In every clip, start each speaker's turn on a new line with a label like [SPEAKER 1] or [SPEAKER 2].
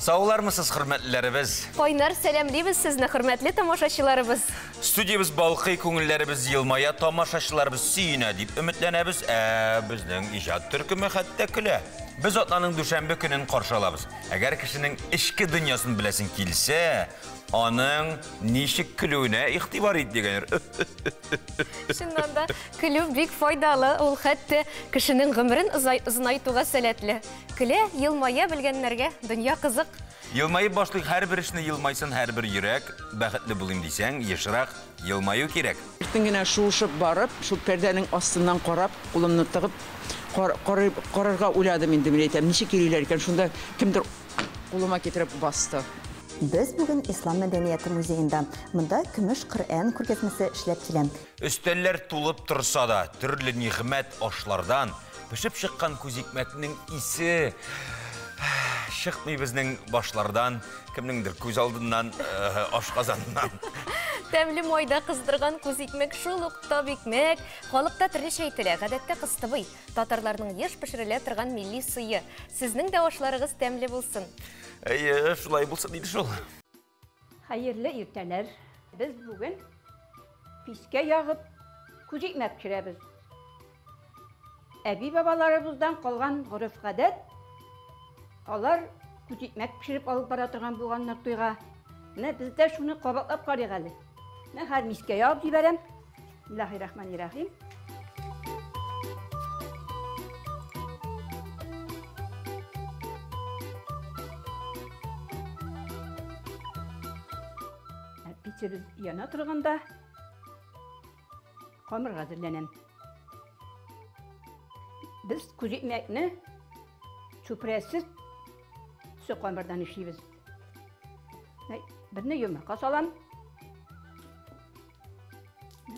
[SPEAKER 1] Саулармысыз, хөрмәтлеләребез?
[SPEAKER 2] Кайнар сәламлибез сезне, хөрмәтле тамашачыларыбыз.
[SPEAKER 1] Студиябез балкый, күңелләребез елмая, тамашачыларыбыз сөенә дип өметләнәбез. Ә безнең иҗат төркеме хәтта көлә. Без атнаның дүшәмбе көнен каршы алабыз. Әгәр кешенең эчке дөньясын беләсең килсә, аның ничек көлүенә игътибар ит дигәннәр.
[SPEAKER 2] Чыннан да, көлү бик файдалы, ул хәтта кешенең гомерен озынайтуга сәләтле. Көлә, елмая белгәннәргә дөнья кызык.
[SPEAKER 1] Елмаеп башлыйк, һәрбер эшне елмайсын һәрбер йөрәк. Бәхетле булыйм дисәң, ешрак елмаю кирәк.
[SPEAKER 3] Иртән генә шуышып барып, шул пәрдәнең астыннан карап, кулымны тыгып, карарга уйладым инде, мин әйтәм, ничек йөриләр икән, шунда кемдер кулыма китереп басты.
[SPEAKER 4] Без бүген Ислам мәдәнияте музеенда. Монда көмеш Коръән күргәзмәсе эшләп килә.
[SPEAKER 1] Өстәлләр тулып торса да, төрле нигъмәт ашлардан пешеп чыккан күзикмәкнең исе чыкмый безнең башлардан, кемнеңдер күз алдыннан, ашказаныннан.
[SPEAKER 2] Тәмле майда кыздырган күзикмәк шул ук табикмәк. Халыкта төрлечә әйтелә, гадәттә кыстыбый. Татарларның еш пешерелә торган милли сые. Сезнең дә ашларыгыз тәмле булсын.
[SPEAKER 1] Әйе, шулай булсын диде шул.
[SPEAKER 5] Хәерле иртәләр. Без бүген пискә ягып күзикмәк пешерәбез. Әби-бабаларыбыздан калган гореф-гадәт, алар күзикмәк пешереп алып бара торган булганнар туйга. Менә без дә шуны кабатлап карыйк әле. Менә хәзер мискә ягып җибәрәм. Бисмиллахиррахманиррахим. Пичебез яна торганда камырга әзерләнәм. Без күзикмәкне чүпрәсез төсе камырдан эшлибез. Берне йомырка салам.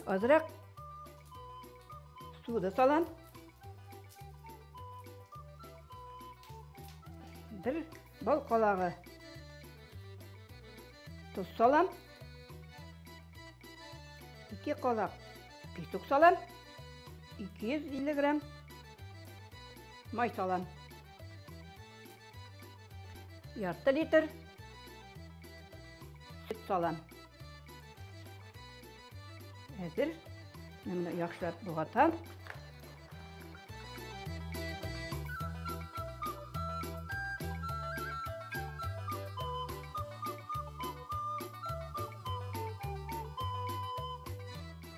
[SPEAKER 5] Азрак су да салам. Бер бал калагы тоз салам. 2 калак песок салам. 250 грамм май салам. Ярты литр сөт салам. Әзер. Менә яхшылап болгатам.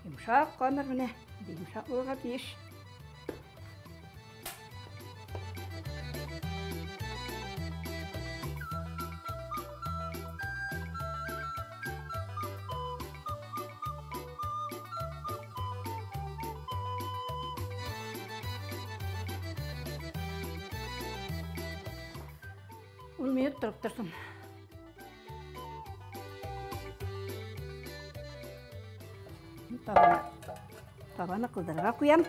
[SPEAKER 5] Йомшак камыр менә, йомшак булырга тиеш. Ун минут торып торсын. Табаны кыздырырга куям.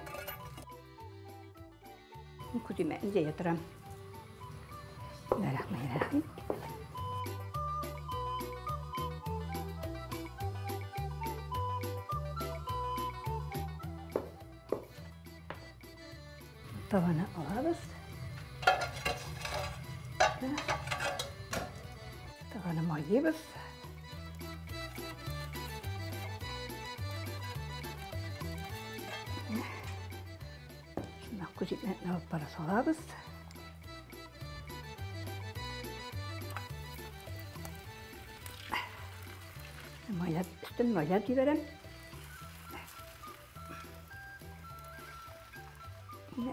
[SPEAKER 5] Күземә җәя торам. Рахман-рахим. Табаны алабыз. Табаны майлыйбыз. Шуннан күзикмәкне алып бара салабыз. Майлап, өстен майлап җибәрәм.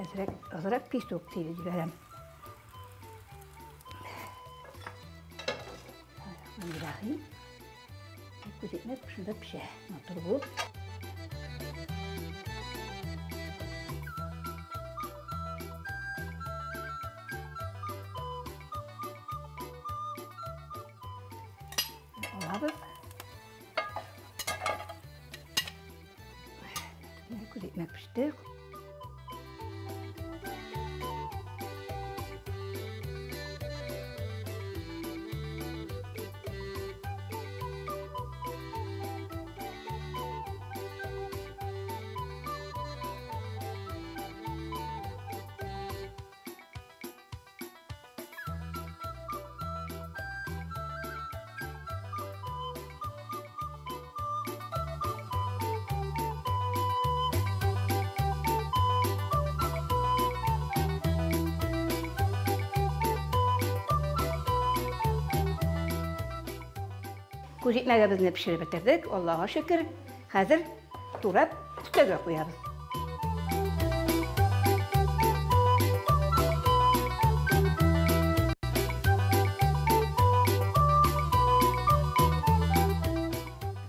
[SPEAKER 5] Әзрәк, азрак песок сибеп җибәрәм. Рахим. Күзикмәк шунда пешә. Матур булып. Алабыз. Күзикмәк пеште. Күз икмәгебезне пешереп бетердек, Аллага шөкер. Хәзер турап өстәлгә куябыз.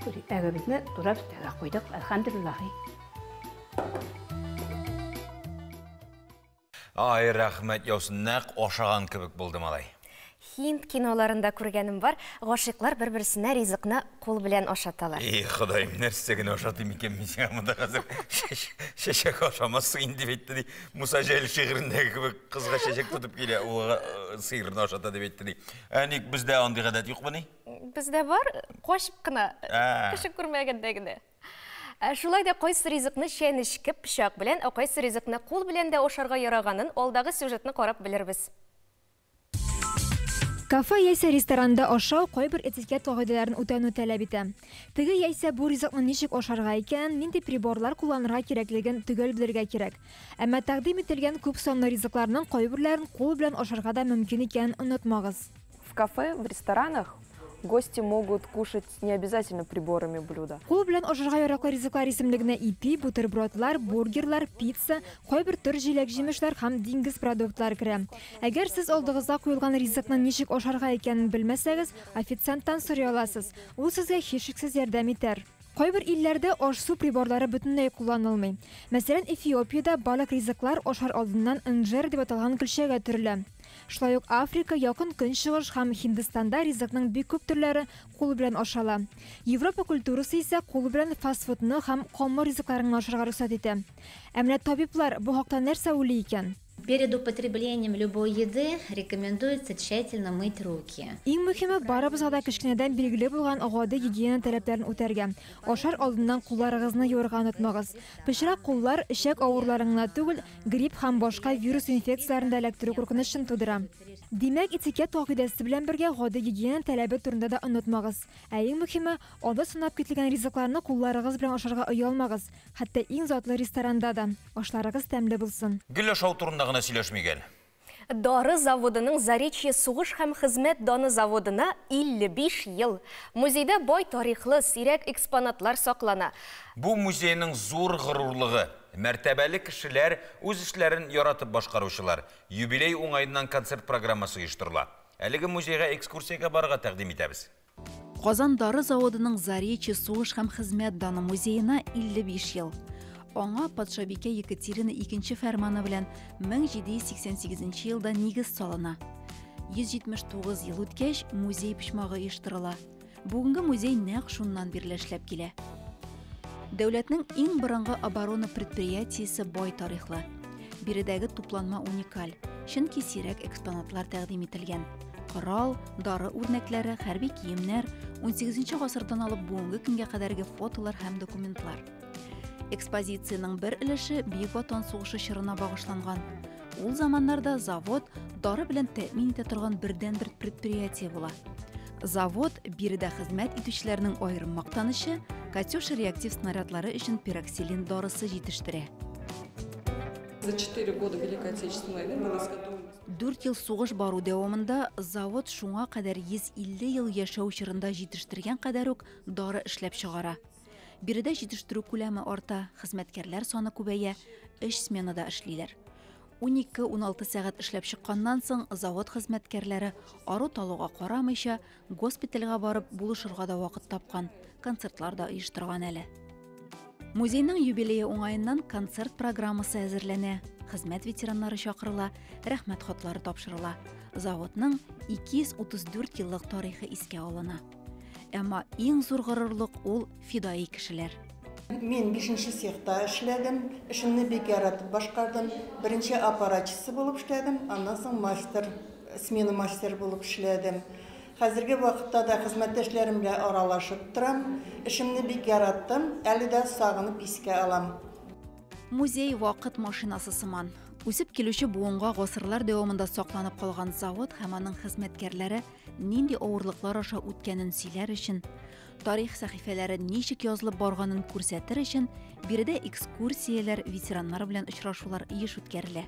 [SPEAKER 5] Күз икмәгебезне турап өстәлгә куйдык, әлхәмдүлиллаһи.
[SPEAKER 1] Ай, рәхмәт яусын, нәкъ ашаган кебек булды, малай.
[SPEAKER 2] Һинд киноларында күргәнем бар, гашыйклар бер-берсенә ризыкны кул белән ашаталар.
[SPEAKER 1] Эй, Ходаем, нәрсә генә ашатыйм икән мин сиңа монда хәзер? Чәчәк ашамассың инде дип әйтте ди. Муса Җәлил шигырендәге кебек кызга чәчәк тотып килә, улга сыерны ашата дип әйтте ди. Ә ник бездә андый гадәт юкмыни?
[SPEAKER 2] Бездә бар, качып кына, кеше күрмәгәндә генә. Ә шулай да кайсы ризыкны чәнечке, пычак белән, ә кайсы ризыкны кул белән дә ашарга яраганын алдагы сюжетны карап белербез.
[SPEAKER 6] Кафе яисә ресторанда ашау кайбер этикет кагыйдәләрен үтәүне таләп итә. Теге яисә бу ризыкны ничек ашарга икәнен, нинди приборлар кулланырга кирәклеген төгәл белергә кирәк. Әмма тәкъдим ителгән күп санлы ризыкларның кайберләрен кул белән ашарга да мөмкин икәнен онытмагыз.
[SPEAKER 7] В кафе, в ресторанах гости могут кушать не обязательно приборами блюда.
[SPEAKER 6] Кул белән ашарга яраклы ризыклар исемлегенә ипи, бутербродлар, бургерлар, пицца, кайбер төр җиләк-җимешләр һәм диңгез продуктлары керә. Әгәр сез алдыгызга куелган ризыкны ничек ашарга икәнен белмәсәгез, официанттан сорый аласыз. Ул сезгә һичшиксез ярдәм итәр. Кайбер илләрдә аш-су приборлары бөтенләй кулланылмый. Мәсәлән, Эфиопиядә барлык ризыклар ашар алдыннан инжер дип аталган көлчәгә төрелә. Шулай ук Африка, Якын Көнчыгыш һәм Һиндстанда ризыкның бик күп төрләре кул белән ашала. Европа культурасы исә кул белән фастфудны һәм камыр ризыкларын ашарга рөхсәт итә. Ә менә табиблар бу хакта нәрсә уйлый икән?
[SPEAKER 8] Перед употреблением любой еды рекомендуется тщательно мыть руки.
[SPEAKER 6] Иң мөһиме, барыбызга да кечкенәдән билгеле булган гади гигиена таләпләрен үтәргә. Ашар алдыннан кулларыгызны юарга онытмагыз. Пычрак куллар эчәк авыруларын гына түгел, грипп һәм башка вирус инфекцияләрен дә эләктерү куркынычын тудыра. Димәк, этикет кагыйдәсе белән бергә гади гигиена таләбе турында да онытмагыз. Ә иң мөһиме, алда санап кителгән ризыкларны кулларыгыз белән ашарга оялмагыз. Хәтта иң затлы ресторанда да. Ашларыгыз тәмле булсын.
[SPEAKER 1] Гел ашау турында гына сөйләшмик әле.
[SPEAKER 2] Дары заводының Заречье сугыш һәм хезмәт даны заводына 55 ел. Музейда бай тарихлы, сирәк экспонатлар саклана.
[SPEAKER 1] Бу музейның зур горурлыгы. Мәртәбәле кешеләр, үз эшләрен яратып башкаручылар. Юбилей уңаеннан концерт программасы оештырыла. Әлеге музейга экскурсиягә барырга тәкъдим итәбез.
[SPEAKER 9] Казан дары заводының Заречье сугыш һәм хезмәт даны музеена 55 ел. Аңа патшабикә Екатерина икенче фәрманы белән 1788 елда нигез салына. 179 ел үткәч, музей почмагы оештырыла. Бүгенге музей нәкъ шуннан бирле эшләп килә. Дәүләтнең иң борынгы оборона предприятиесе бай тарихлы. Биредәге тупланма уникаль, чөнки сирәк экспонатлар тәкъдим ителгән. Корал, дары үрнәкләре, хәрби киемнәр, унсигезенче гасырдан алып бүгенге көнгә кадәрге фотолар һәм документлар. Экспозициянең бер өлеше Бөек Ватан сугышы чорына багышланган. Ул заманнарда завод дары белән тәэмин итә торган бердәнбер предприятие була. Завод биредә хезмәт итүчеләрнең аерым мактанычы Катюша реактив снарядлары өчен пироксилин дарысы җитештерә.
[SPEAKER 10] За 4 года Великой Отечественной войны было изготовлено.
[SPEAKER 9] 4 ел сугыш бару дәвамында завод шуңа кадәр 150 ел яшәү чорында җитештергән кадәр үк дары эшләп чыгара. Биредә җитештерү күләме арта, хезмәткәрләр саны күбәя, 3 сменада эшлиләр. 12-16 сәгать эшләп чыкканнан соң завод хезмәткәрләре ару талуга карамыйча госпитальгә барып булышырга да вакыт тапкан, концертлар да оештырган әле. Музейның юбилее уңаеннан концерт программасы әзерләнә, хезмәт ветераннары чакырыла, рәхмәт хатлары тапшырыла. Заводның 234 еллык тарихы искә алына. Әмма иң зур горурлык ул фидаи кешеләр.
[SPEAKER 11] Мин 5нче цехта эшләдем, эшемне бик яратып башкардым. Беренче аппаратчысы булып эшләдем, аннан соң мастер, смена мастер булып эшләдем. Хәзерге вакытта да хезмәттәшләрем белән аралашып торам. Эшемне бик яраттым, әле дә сагынып искә алам.
[SPEAKER 9] Музей вакыт машинасы сыман. Үсеп килүче буынга гасырлар дәвамында сакланып калган завод һәм аның хезмәткәрләре нинди авырлыклар аша үткәнен сөйләр өчен, тарих сәхифәләре ничек язылып барганын күрсәтер өчен биредә экскурсияләр, ветераннар белән очрашулар еш үткәрелә.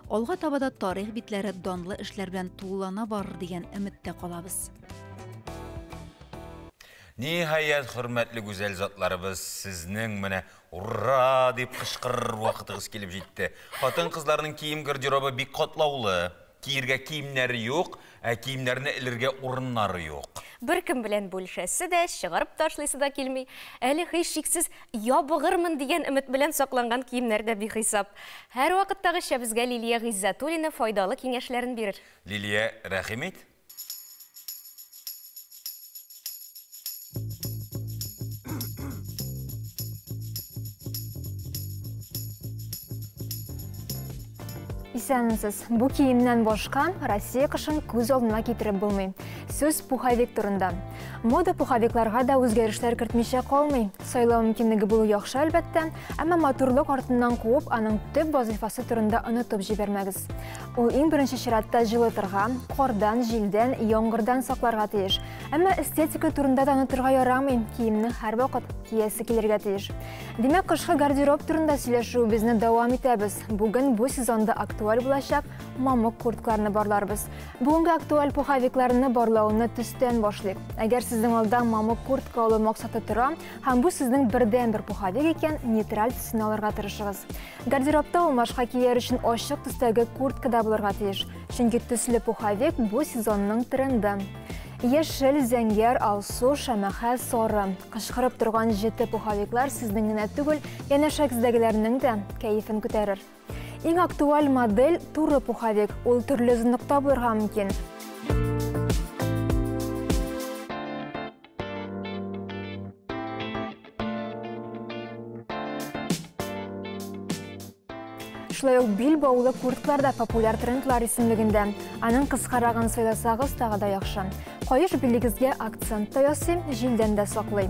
[SPEAKER 9] Алга таба да тарих битләре данлы эшләр белән тулылана барыр дигән өметтә калабыз.
[SPEAKER 1] Ниһаять, хөрмәтле гүзәл затларыбыз, сезнең менә ура дип кычкырыр вакытыгыз килеп җитте. Хатын-кызларның кием гардеробы бик катлаулы. Киергә киемнәре юк, ә киемнәрне элергә урыннары юк.
[SPEAKER 2] Беркем белән бүлешәсе дә, чыгарып ташлыйсы да килми. Әле һичшиксез ябыгырмын дигән өмет белән сакланган киемнәр дә бихисап. Һәрвакыттагыча безгә Лилия Гыйззәтуллина файдалы киңәшләрен бирер.
[SPEAKER 1] Лилия, рәхим ит.
[SPEAKER 6] Исәнмесез. Бу киемнән башка Россия кышын күз алдына китереп булмый. Сүз пуховик турында. Мода пуховикларга да үзгәрешләр кертмичә калмый. Сайлау мөмкинлеге булу яхшы, әлбәттә, әмма матурлык артыннан куып, аның төп вазыйфасы турында онытып җибәрмәгез. Ул иң беренче чиратта җылытырга, кардан, җилдән, яңгырдан сакларга тиеш. Әмма эстетика турында да онытырга ярамый, киемне һәрвакыт киясе килергә тиеш. Димәк, кышкы гардероб турында сөйләшүебезне дәвам итәбез. Бүген бу сезонда актуаль булачак мамык курткаларны барларбыз. Бүгенге актуаль пуховикларны барлауны төстән башлыйк. Әгәр сезнең алда мамык куртка алу максаты тора һәм бу сезнең бердәнбер пуховик икән, нейтраль төсен алырга тырышыгыз. Гардеробта алмашка кияр өчен ачык төстәге куртка да булырга тиеш. Чөнки төсле пуховик бу сезонның тренды. Яшел, зәңгәр, алсу, шәмәхә, сары. Кычкырып торган җете пуховиклар сезнең генә түгел, янәшәгездәгеләрнең дә кәефен күтәрер. Иң актуаль модель туры пуховик. Ул төрле озынлыкта булырга мөмкин. Шулай ук бил баулы курткалар да популяр трендлар исемлегендә. Аның кыскарагын сайласагыз тагы да яхшы. Каеш билегезгә акцент та ясый, җилдән дә саклый.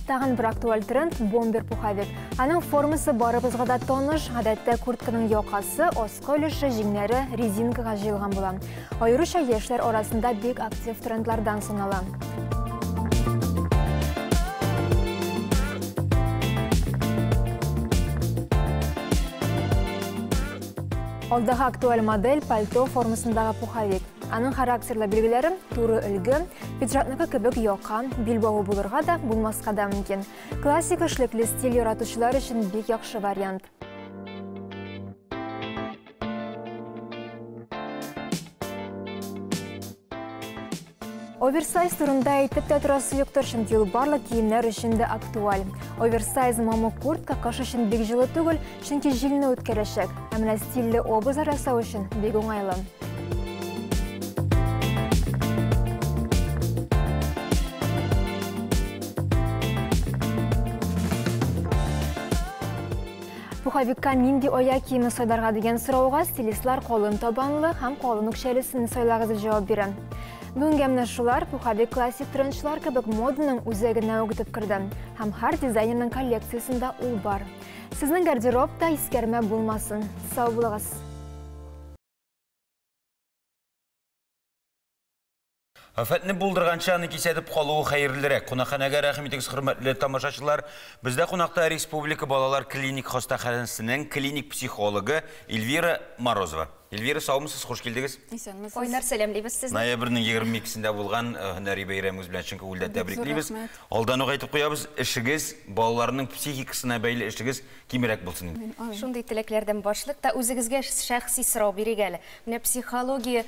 [SPEAKER 6] Тагын бер актуаль тренд бомбер пуховик. Аның формасы барыбызга да таныш. Гадәттә куртканың якасы, аскы өлеше, җиңнәре резинкага җыелган була. Аеруча яшьләр арасында бик актив трендлардан санала. Алдагы актуаль модель пальто формасындагы пуховик. Аның характерлы билгеләре туры өлге, пиджакныкы кебек яка, билбавы булырга да, булмаска да мөмкин. Классик эшлекле стиль яратучылар өчен бик яхшы вариант. Оверсайз турында әйтеп тә торасы юктыр, чөнки ул барлык киемнәр өчен дә актуаль. Оверсайз мамык куртка кыш өчен бик җылы түгел, чөнки җилне үткәрәчәк. Ә менә стильле образлар ясау өчен бик уңайлы. Пуховикка нинди аяк киеме сайларга дигән сорауга стилистлар калын табанлы һәм калын үкчәлесен сайлагыз дип җавап бирә. Бүгенгә менә шулар пуховик классик трендчылар кебек моданың үзәгенә үк үтеп керде. Һәм һәр дизайнерның коллекциясендә ул бар. Сезнең гардеробта искәрмә булмасын. Сау булыгыз.
[SPEAKER 1] Афәтне булдырганча аны кисәтеп калуы хәерлерәк. Кунакханәгә рәхим итегез, хөрмәтле тамашачылар. Бездә кунакта Республика балалар клиник хастаханәсенең клиник психологы Эльвира Морозова. Эльвира, саумысыз, хуш килдегез.
[SPEAKER 10] Исәнмесез.
[SPEAKER 2] Кайнар сәламлибез сезне.
[SPEAKER 1] Ноябрьнең 22-сендә булган һөнәри бәйрәмегез белән чын күңелдән тәбриклибез. Алдан ук әйтеп куябыз, эшегез, балаларның психикасына бәйле эшегез кимрәк булсын инде.
[SPEAKER 2] Шундый теләкләрдән башлык та үзегезгә шәхси сорау бирик әле. Менә психология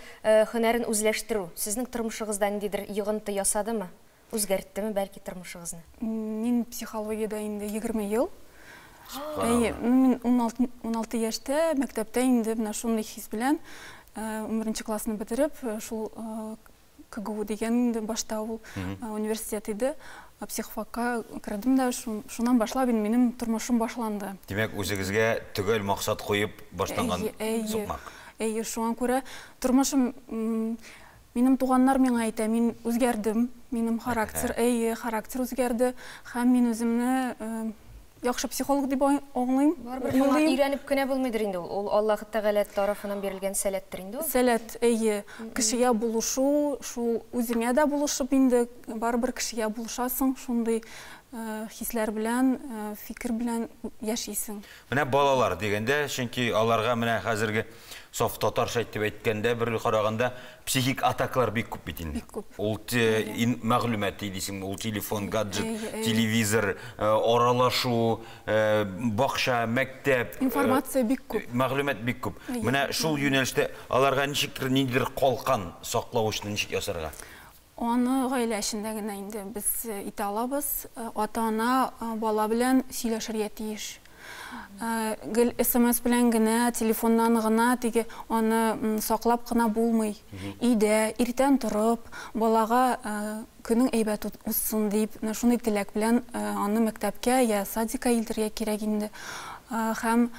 [SPEAKER 2] һөнәрен үзләштерү сезнең тормышыгызда ниндидер йогынты ясадымы? Үзгәрттеме бәлки тормышыгызны?
[SPEAKER 10] Мин психологиядә инде 20 ел. Әйе, мин 16 яшьтә мәктәптә инде менә шундый хис белән 11 классны бетереп, шул КГУ дигән инде башта ул университет иде, психфакка кердем дә, шуннан башлап инде минем тормышым башланды.
[SPEAKER 1] Димәк, үзегезгә төгәл максат куеп башланган сукмак.
[SPEAKER 10] Әйе, шуңа күрә тормышым, минем туганнар миңа әйтә, мин үзгәрдем, минем характер, әйе, характер үзгәрде һәм мин үземне яхшы психолог дип аңлыйм.
[SPEAKER 2] Барыбер моңа өйрәнеп кенә булмыйдыр инде ул. Ул Аллаһ Тәгалә тарафыннан бирелгән сәләттер инде ул.
[SPEAKER 10] Сәләт, әйе. Кешегә булышу, шул үзеңә дә булышып инде, барыбер кешегә булышасың, шундый хисләр белән, фикер белән яшисең.
[SPEAKER 1] Менә балалар дигәндә, чөнки аларга менә хәзерге саф татарча итеп әйткәндә, бер караганда психик атакалар бик күп бит инде.
[SPEAKER 10] Бик күп.
[SPEAKER 1] Ул мәгълүмат дисең, ул телефон, гаджет, телевизор, аралашу, бакча, мәктәп.
[SPEAKER 10] Информация бик күп.
[SPEAKER 1] Мәгълүмат бик күп. Менә шул юнәлештә аларга ничектер ниндидер калкан саклавычны ничек ясарга?
[SPEAKER 10] Аны гаилә эчендә генә инде без итә алабыз. Ата-ана бала белән сөйләшергә тиеш. Гел СМС белән генә, телефоннан гына теге аны саклап кына булмый. Өйдә иртән торып, балага көнең әйбәт узсын дип, шундый теләк белән аны мәктәпкә я садикка илтергә кирәк инде. Һәм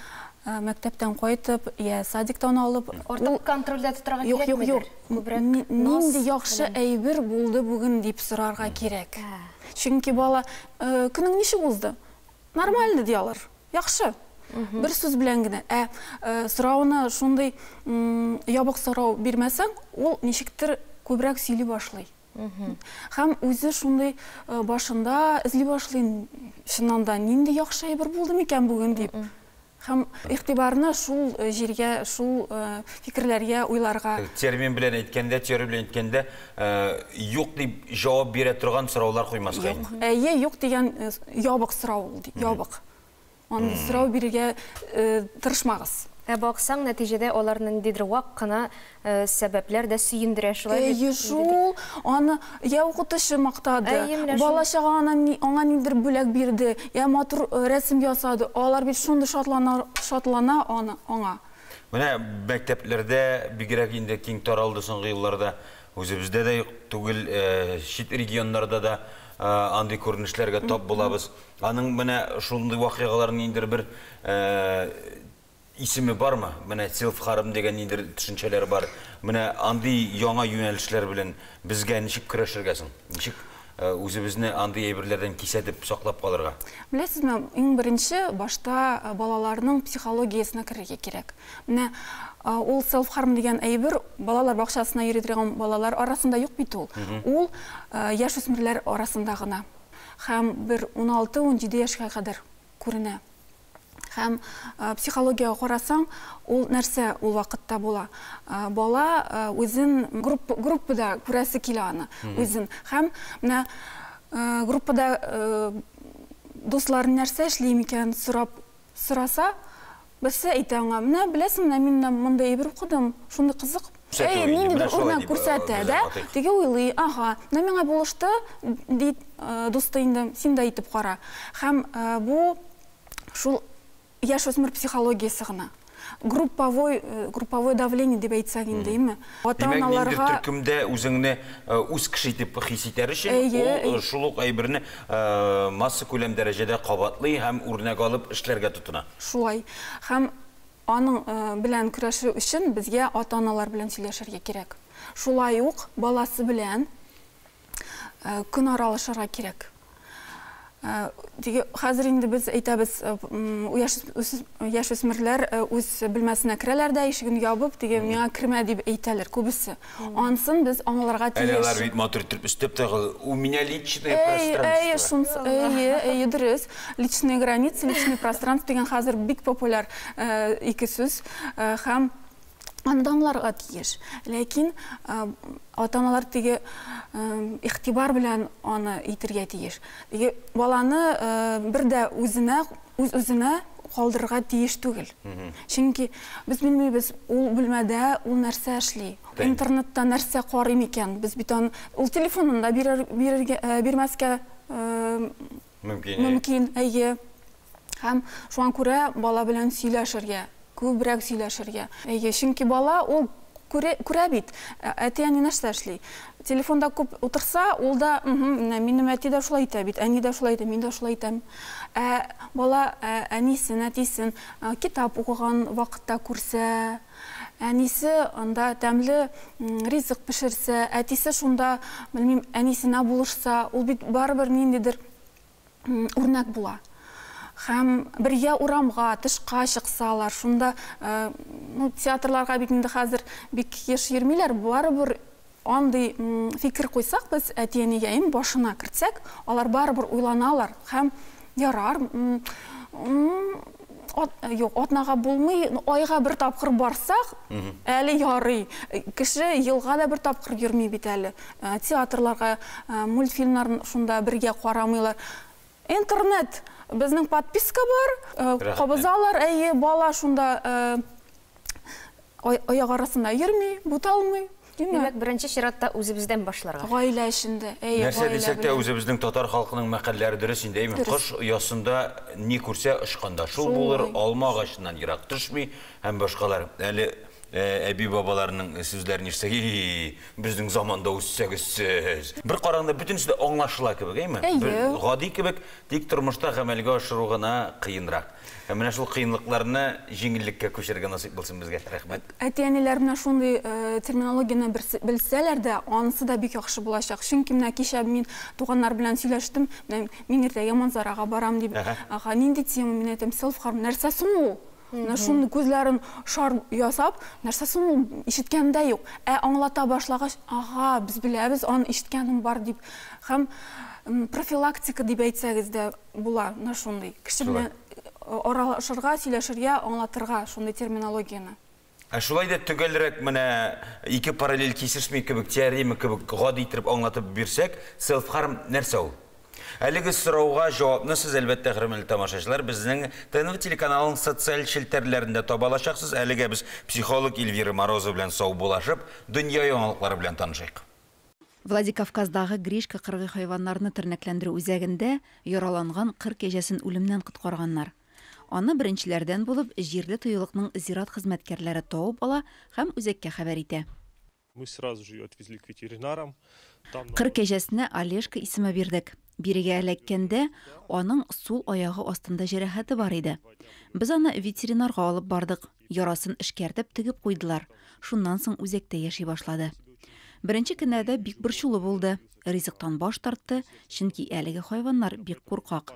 [SPEAKER 10] мәктәптән кайтып, я садиктан алып,
[SPEAKER 2] артык контрольдә тотарга кирәкмидер?
[SPEAKER 10] Юк, юк, юк. Нинди яхшы әйбер булды бүген дип сорарга кирәк. Чөнки бала көнең ничек узды? Нормально ди алар. Яхшы. Бер сүз белән генә. Ә сорауны шундый ябык сорау бирмәсәң, ул ничектер күбрәк сөйли башлый. Һәм үзе шундый башында эзли башлый, чыннан да нинди яхшы әйбер булды микән бүген дип. Һәм игътибарны шул җиргә, шул фикерләргә, уйларга.
[SPEAKER 1] Термин белән әйткәндә, теория белән әйткәндә, юк дип җавап бирә торган сораулар куймаска инде.
[SPEAKER 10] Әйе, юк дигән ябык сорау ул, ябык. Аны сорау бирергә тырышмагыз.
[SPEAKER 2] Ә баксаң, нәтиҗәдә аларны ниндидер вак кына сәбәпләр дә сөендерә шулай бит.
[SPEAKER 10] Әйе, шул. Аны я укытучы мактады, бала чага аңа ниндидер бүләк бирде, я матур рәсем ясады. Алар бит шундый шатлана аңа.
[SPEAKER 1] Менә мәктәпләрдә бигрәк инде киң таралды соңгы елларда. Үзебездә дә юк түгел, чит регионнарда да андый күренешләргә тап булабыз. Аның менә шундый вакыйгаларның ниндидер бер исеме бармы? Менә селф-харм дигән ниндидер төшенчәләр бар. Менә андый яңа юнәлешләр белән безгә ничек көрәшергә соң? Ничек үзебезне андый әйберләрдән кисәтеп саклап калырга?
[SPEAKER 10] Беләсезме, иң беренче башта балаларның психологиясенә керергә кирәк. Менә ул селф-харм дигән әйбер балалар бакчасына йөри торган балалар арасында юк бит ул. Ул яшүсмерләр арасында гына. Һәм бер 16-17 яшькә кадәр күренә. Һәм психологияга карасаң, ул нәрсә ул вакытта була? Бала үзен группада күрәсе килә аны, үзен. Һәм менә группада дуслары нәрсә эшли микән сорап сораса, берсе әйтә аңа, менә беләсеңме, мин монда әйбер укыдым, шундый кызык. Әй, ниндидер үрнәк күрсәтә, да? Теге уйлый, ага, менә миңа булышты, ди дусты инде, син дә әйтеп кара. Һәм бу шул яшүсмер психологиясе гына. Групповой давление дип әйтсәк инде, әйме?
[SPEAKER 1] Димәк, ниндидер төркемдә үзеңне үз кеше итеп хис итәр өчен, ул шул ук әйберне масса күләм дәрәҗәдә кабатлый һәм үрнәк алып эшләргә тотына.
[SPEAKER 10] Шулай. Һәм аның белән көрәшү өчен безгә ата-аналар белән сөйләшергә кирәк. Шулай ук баласы белән көн аралашырга кирәк. Хәзер инде без әйтәбез, яшүсмерләр үз бүлмәсенә керәләр дә, ишеген ябып, теге миңа кермә дип әйтәләр күбесе. Ансын без аңларга тиеш.
[SPEAKER 1] Әле алар бит матур итеп өстәп тә, у меня личное пространство.
[SPEAKER 10] Әйе, әйе, дөрес. Личные границы, личное пространство дигән хәзер бик популяр ике сүз. Һәм аны да аңларга тиеш. Ләкин ата-аналар теге игътибар белән аны итергә тиеш. Теге баланы бер дә үзенә, үз-үзенә калдырырга тиеш түгел. Чөнки без белмибез, ул бүлмәдә ул нәрсә эшли, интернетта нәрсә карый микән. Без бит аны ул телефонын да бирмәскә мөмкин, әйе. Һәм шуңа күрә бала белән сөйләшергә, күбрәк сөйләшергә. Әйе, чөнки бала ул күрә бит, әти-әни нәрсә эшли. Телефонда күп утырса, ул да, минем әти дә шулай итә бит, әни дә шулай итә, мин дә шулай итәм. Ә бала әнисен, әтисен китап укыган вакытта күрсә, әнисе анда тәмле ризык пешерсә, әтисе шунда, белмим, әнисенә булышса, ул бит барыбер ниндидер үрнәк була. Һәм бергә урамга, тышка чыксалар, шунда, ну, театрларга бит инде хәзер бик еш йөрмиләр, барыбер Андый фикер куйсак без әти-әнигә, им башына кертсәк, алар барыбер уйланалар һәм ярар, юк, атнага булмый, айга бер тапкыр барсак, әле ярый. Кеше елга да бер тапкыр йөрми бит әле. Театрларга, мультфильмнарын шунда бергә карамыйлар. Интернет, безнең подписка бар, кабызалар, әйе, бала шунда аяк арасында йөрми, буталмый.
[SPEAKER 2] Димәк, беренче чиратта үзебездән башларга.
[SPEAKER 10] Гаилә эчендә, әйе,
[SPEAKER 1] Нәрсә дисәк тә, үзебезнең татар халкының мәкальләре дөрес инде, әйме? Кош оясында ни күрсә, очканда шул булыр, алма агачыннан ерак төшми һәм башкалар. Әле әби-бабаларның сүзләрен ишетсәк, и, безнең заманда үссәгез сез. Бер караганда бөтенесе дә аңлашыла кебек, әйме?
[SPEAKER 10] Әйе.
[SPEAKER 1] Гади кебек, тик тормышта гамәлгә ашыру гына кыенрак. Һәм менә шул кыенлыкларны җиңеллеккә күчерергә насыйп булсын безгә. Рәхмәт.
[SPEAKER 10] Әти-әниләр менә шундый терминологияне белсәләр дә, анысы да бик яхшы булачак. Чөнки менә кичә мин туганнар белән сөйләштем, менә мин иртәгә Манзарага барам дип. Ага, нинди тема, мин әйтәм, self-harm, нәрсә соң ул? Менә шундый күзләрен шар ясап, нәрсә соң ул, ишеткән дә юк. Ә аңлата башлагач, ага, без беләбез, аны ишеткәнем бар дип. Һәм профилактика дип әйтсәгез дә була, менә шундый. Кеше белән аралашырга, сөйләшергә, аңлатырга шундый терминологияне.
[SPEAKER 1] Ә шулай да төгәлрәк менә ике параллель кисешми кебек, теорема кебек гади итеп аңлатып бирсәк, self-harm нәрсә ул? Әлеге сорауга җавапны сез, әлбәттә, хөрмәтле тамашачылар, безнең ТНВ телеканалының социаль челтәрләрендә таба алачаксыз. Әлегә без психолог Эльвира Морозова белән саубуллашып, дөнья яңалыклары белән танышыйк.
[SPEAKER 9] Владикавказдагы Гришка кыргый хайваннарны тернәкләндерү үзәгендә яраланган кыр кәҗәсен үлемнән коткарганнар. Аны беренчеләрдән булып җирле тыюлыкның зират хезмәткәрләре табып ала һәм үзәккә хәбәр итә.
[SPEAKER 12] Мы сразу же ее отвезли к ветеринарам.
[SPEAKER 9] Кыр кәҗәсенә Олежка исеме бирдек. Бирегә эләккәндә аның сул аягы астында җәрәхәте бар иде. Без аны ветеринарга алып бардык. Ярасын эшкәртеп тегеп куйдылар. Шуннан соң үзәктә яши башлады. Беренче көннәрдә бик борчулы булды. Ризыктан баш тартты, чөнки әлеге хайваннар бик куркак.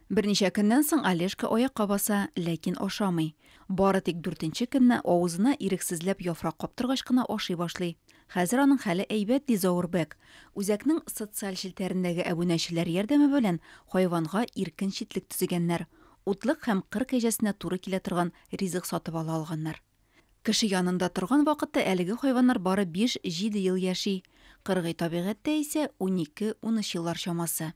[SPEAKER 9] Берничә көннән соң Олежка аякка баса, ләкин ашамый. Бары тик дүртенче көнне авызына ирексезләп яфрак каптыргач кына ашый башлый. Хәзер аның хәле әйбәт, ди Заурбек. Үзәкнең социаль челтәрендәге әбүнәчеләр ярдәме белән хайванга иркен читлек төзегәннәр. Утлык һәм кыр кәҗәсенә туры килә торган ризык сатып ала алганнар. Кеше янында торган вакытта әлеге хайваннар бары 5-7 ел яши. Кыргый табигатьтә исә 12-13 еллар чамасы.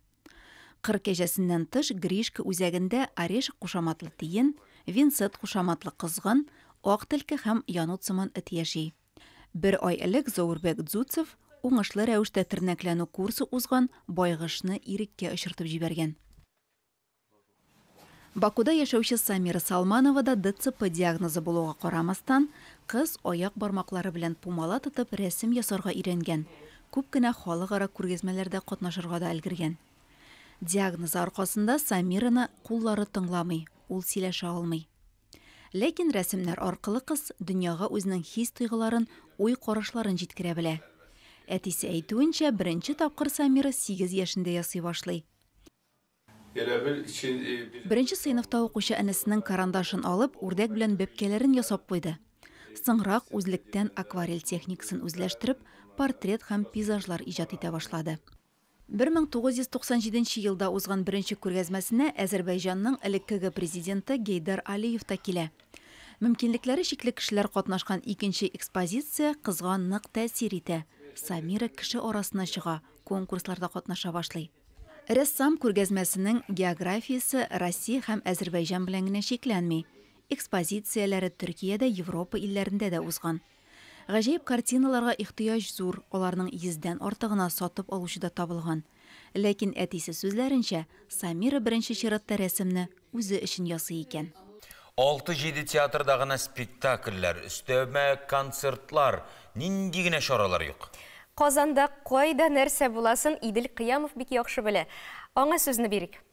[SPEAKER 9] Кыр кәҗәсеннән тыш Гришка үзәгендә Орешек кушаматлы тиен, Винсент кушаматлы кызгын, ак төлке һәм янут сыман эт яши. Бер ай элек Заурбек Дзуцев уңышлы рәвештә тернәкләнү курсы узган байгышны иреккә очыртып җибәргән. Бакуда яшәүче Самира Салмановада ДЦП диагнозы булуга карамастан, кыз аяк бармаклары белән пумала тотып рәсем ясарга өйрәнгән. Күп кенә халыкара күргәзмәләрдә катнашырга да өлгергән. Диагнозы аркасында Самираны куллары тыңламый, ул сөйләшә алмый. Ләкин рәсемнәр аркылы кыз дөньяга үзенең хис-тойгыларын, уй-карашларын җиткерә белә. Әтисе әйтүенчә, беренче тапкыр Самира 8 яшендә ясый башлый. Беренче сыйныфта укучы энесенең карандашын алып, үрдәк белән бәбкәләрен ясап куйды. Соңрак үзлектән акварель техникасын үзләштереп, портрет һәм пейзажлар иҗат итә башлады. 1997 елда узган беренче күргәзмәсенә Әзербайҗанның элеккеге президенты Гейдар Алиев та килә. Мөмкинлекләре чикле кешеләр катнашкан икенче экспозиция кызга нык тәэсир итә. Самира кеше арасына чыга, конкурсларда катнаша башлый. Рәссам күргәзмәсенең географиясе Россия һәм Әзербайҗан белән генә чикләнми. Экспозицияләре Төркиядә, Европа илләрендә дә узган. Гаҗәеп картиналарга ихтыяҗ зур, аларның 100дән артыгына сатып алучы да табылган. Ләкин әтисе сүзләренчә, Самира беренче чиратта рәсемне үзе өчен ясый икән.
[SPEAKER 1] 6-7 театрда гына спектакльләр, өстәмә концертлар, нинди генә чаралар юк.
[SPEAKER 2] Казанда кайда нәрсә буласын Идел Кыямов бик яхшы белә. Аңа сүзне бирик.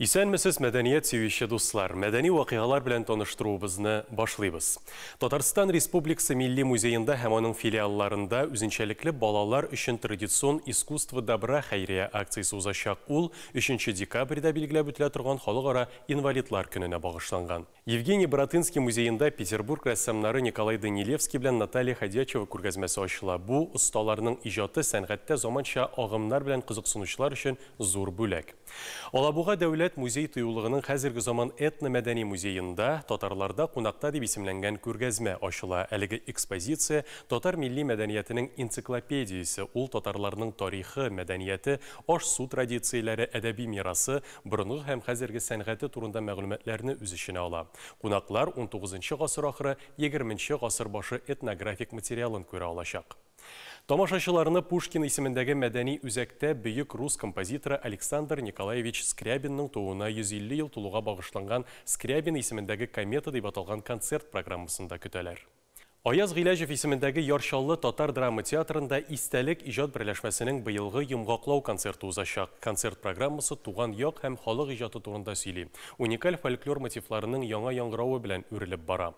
[SPEAKER 13] Исәнмесез, мәдәният сөюче дуслар! Мәдәни вакыйгалар белән таныштыруыбызны башлыйбыз. Татарстан Республикасы Милли музеенда һәм аның филиалларында үзенчәлекле балалар өчен традицион «Искусство добра» хәйрия акциясе узачак. Ул 3 декабрьдә билгеләп үтелә торган Халыкара инвалидлар көненә багышланган. Евгений Баратынский музеенда Петербург рәссамнары Николай Данилевский белән Наталья Ходячева күргәзмәсе ачыла. Бу осталарның иҗаты сәнгатьтә заманча агымнар белән кызыксынучылар өчен зур бүләк. Алабуга дәүләт музей тыюлыгының хәзерге заман этномәдәни музеенда «Татарларда кунакта» дип исемләнгән күргәзмә ачыла. Әлеге экспозиция татар милли мәдәниятенең энциклопедиясе. Ул татарларның тарихы, мәдәнияте, аш-су традицияләре, әдәби мирасы, борынгы һәм хәзерге сәнгате турында мәгълүматларны үз эченә ала. Кунаклар 19 гасыр ахыры, 20 гасыр башы этнографик материалын күрә алачак. Тамашачыларны Пушкин исемендәге мәдәни үзәктә бөек рус композиторы Александр Николаевич Скрябинның тууына 150 ел тулуга багышланган Скрябин исемендәге комета дип аталган концерт программасында көтәләр. Аяз Гыйләҗев исемендәге Яр Чаллы татар драма театрында Истәлек иҗат берләшмәсенең быелгы йомгаклау концерты узачак. Концерт программасы туган як һәм халык иҗаты турында сөйли. Уникаль фольклор мотивларының яңа яңгыравы белән үрелеп бара.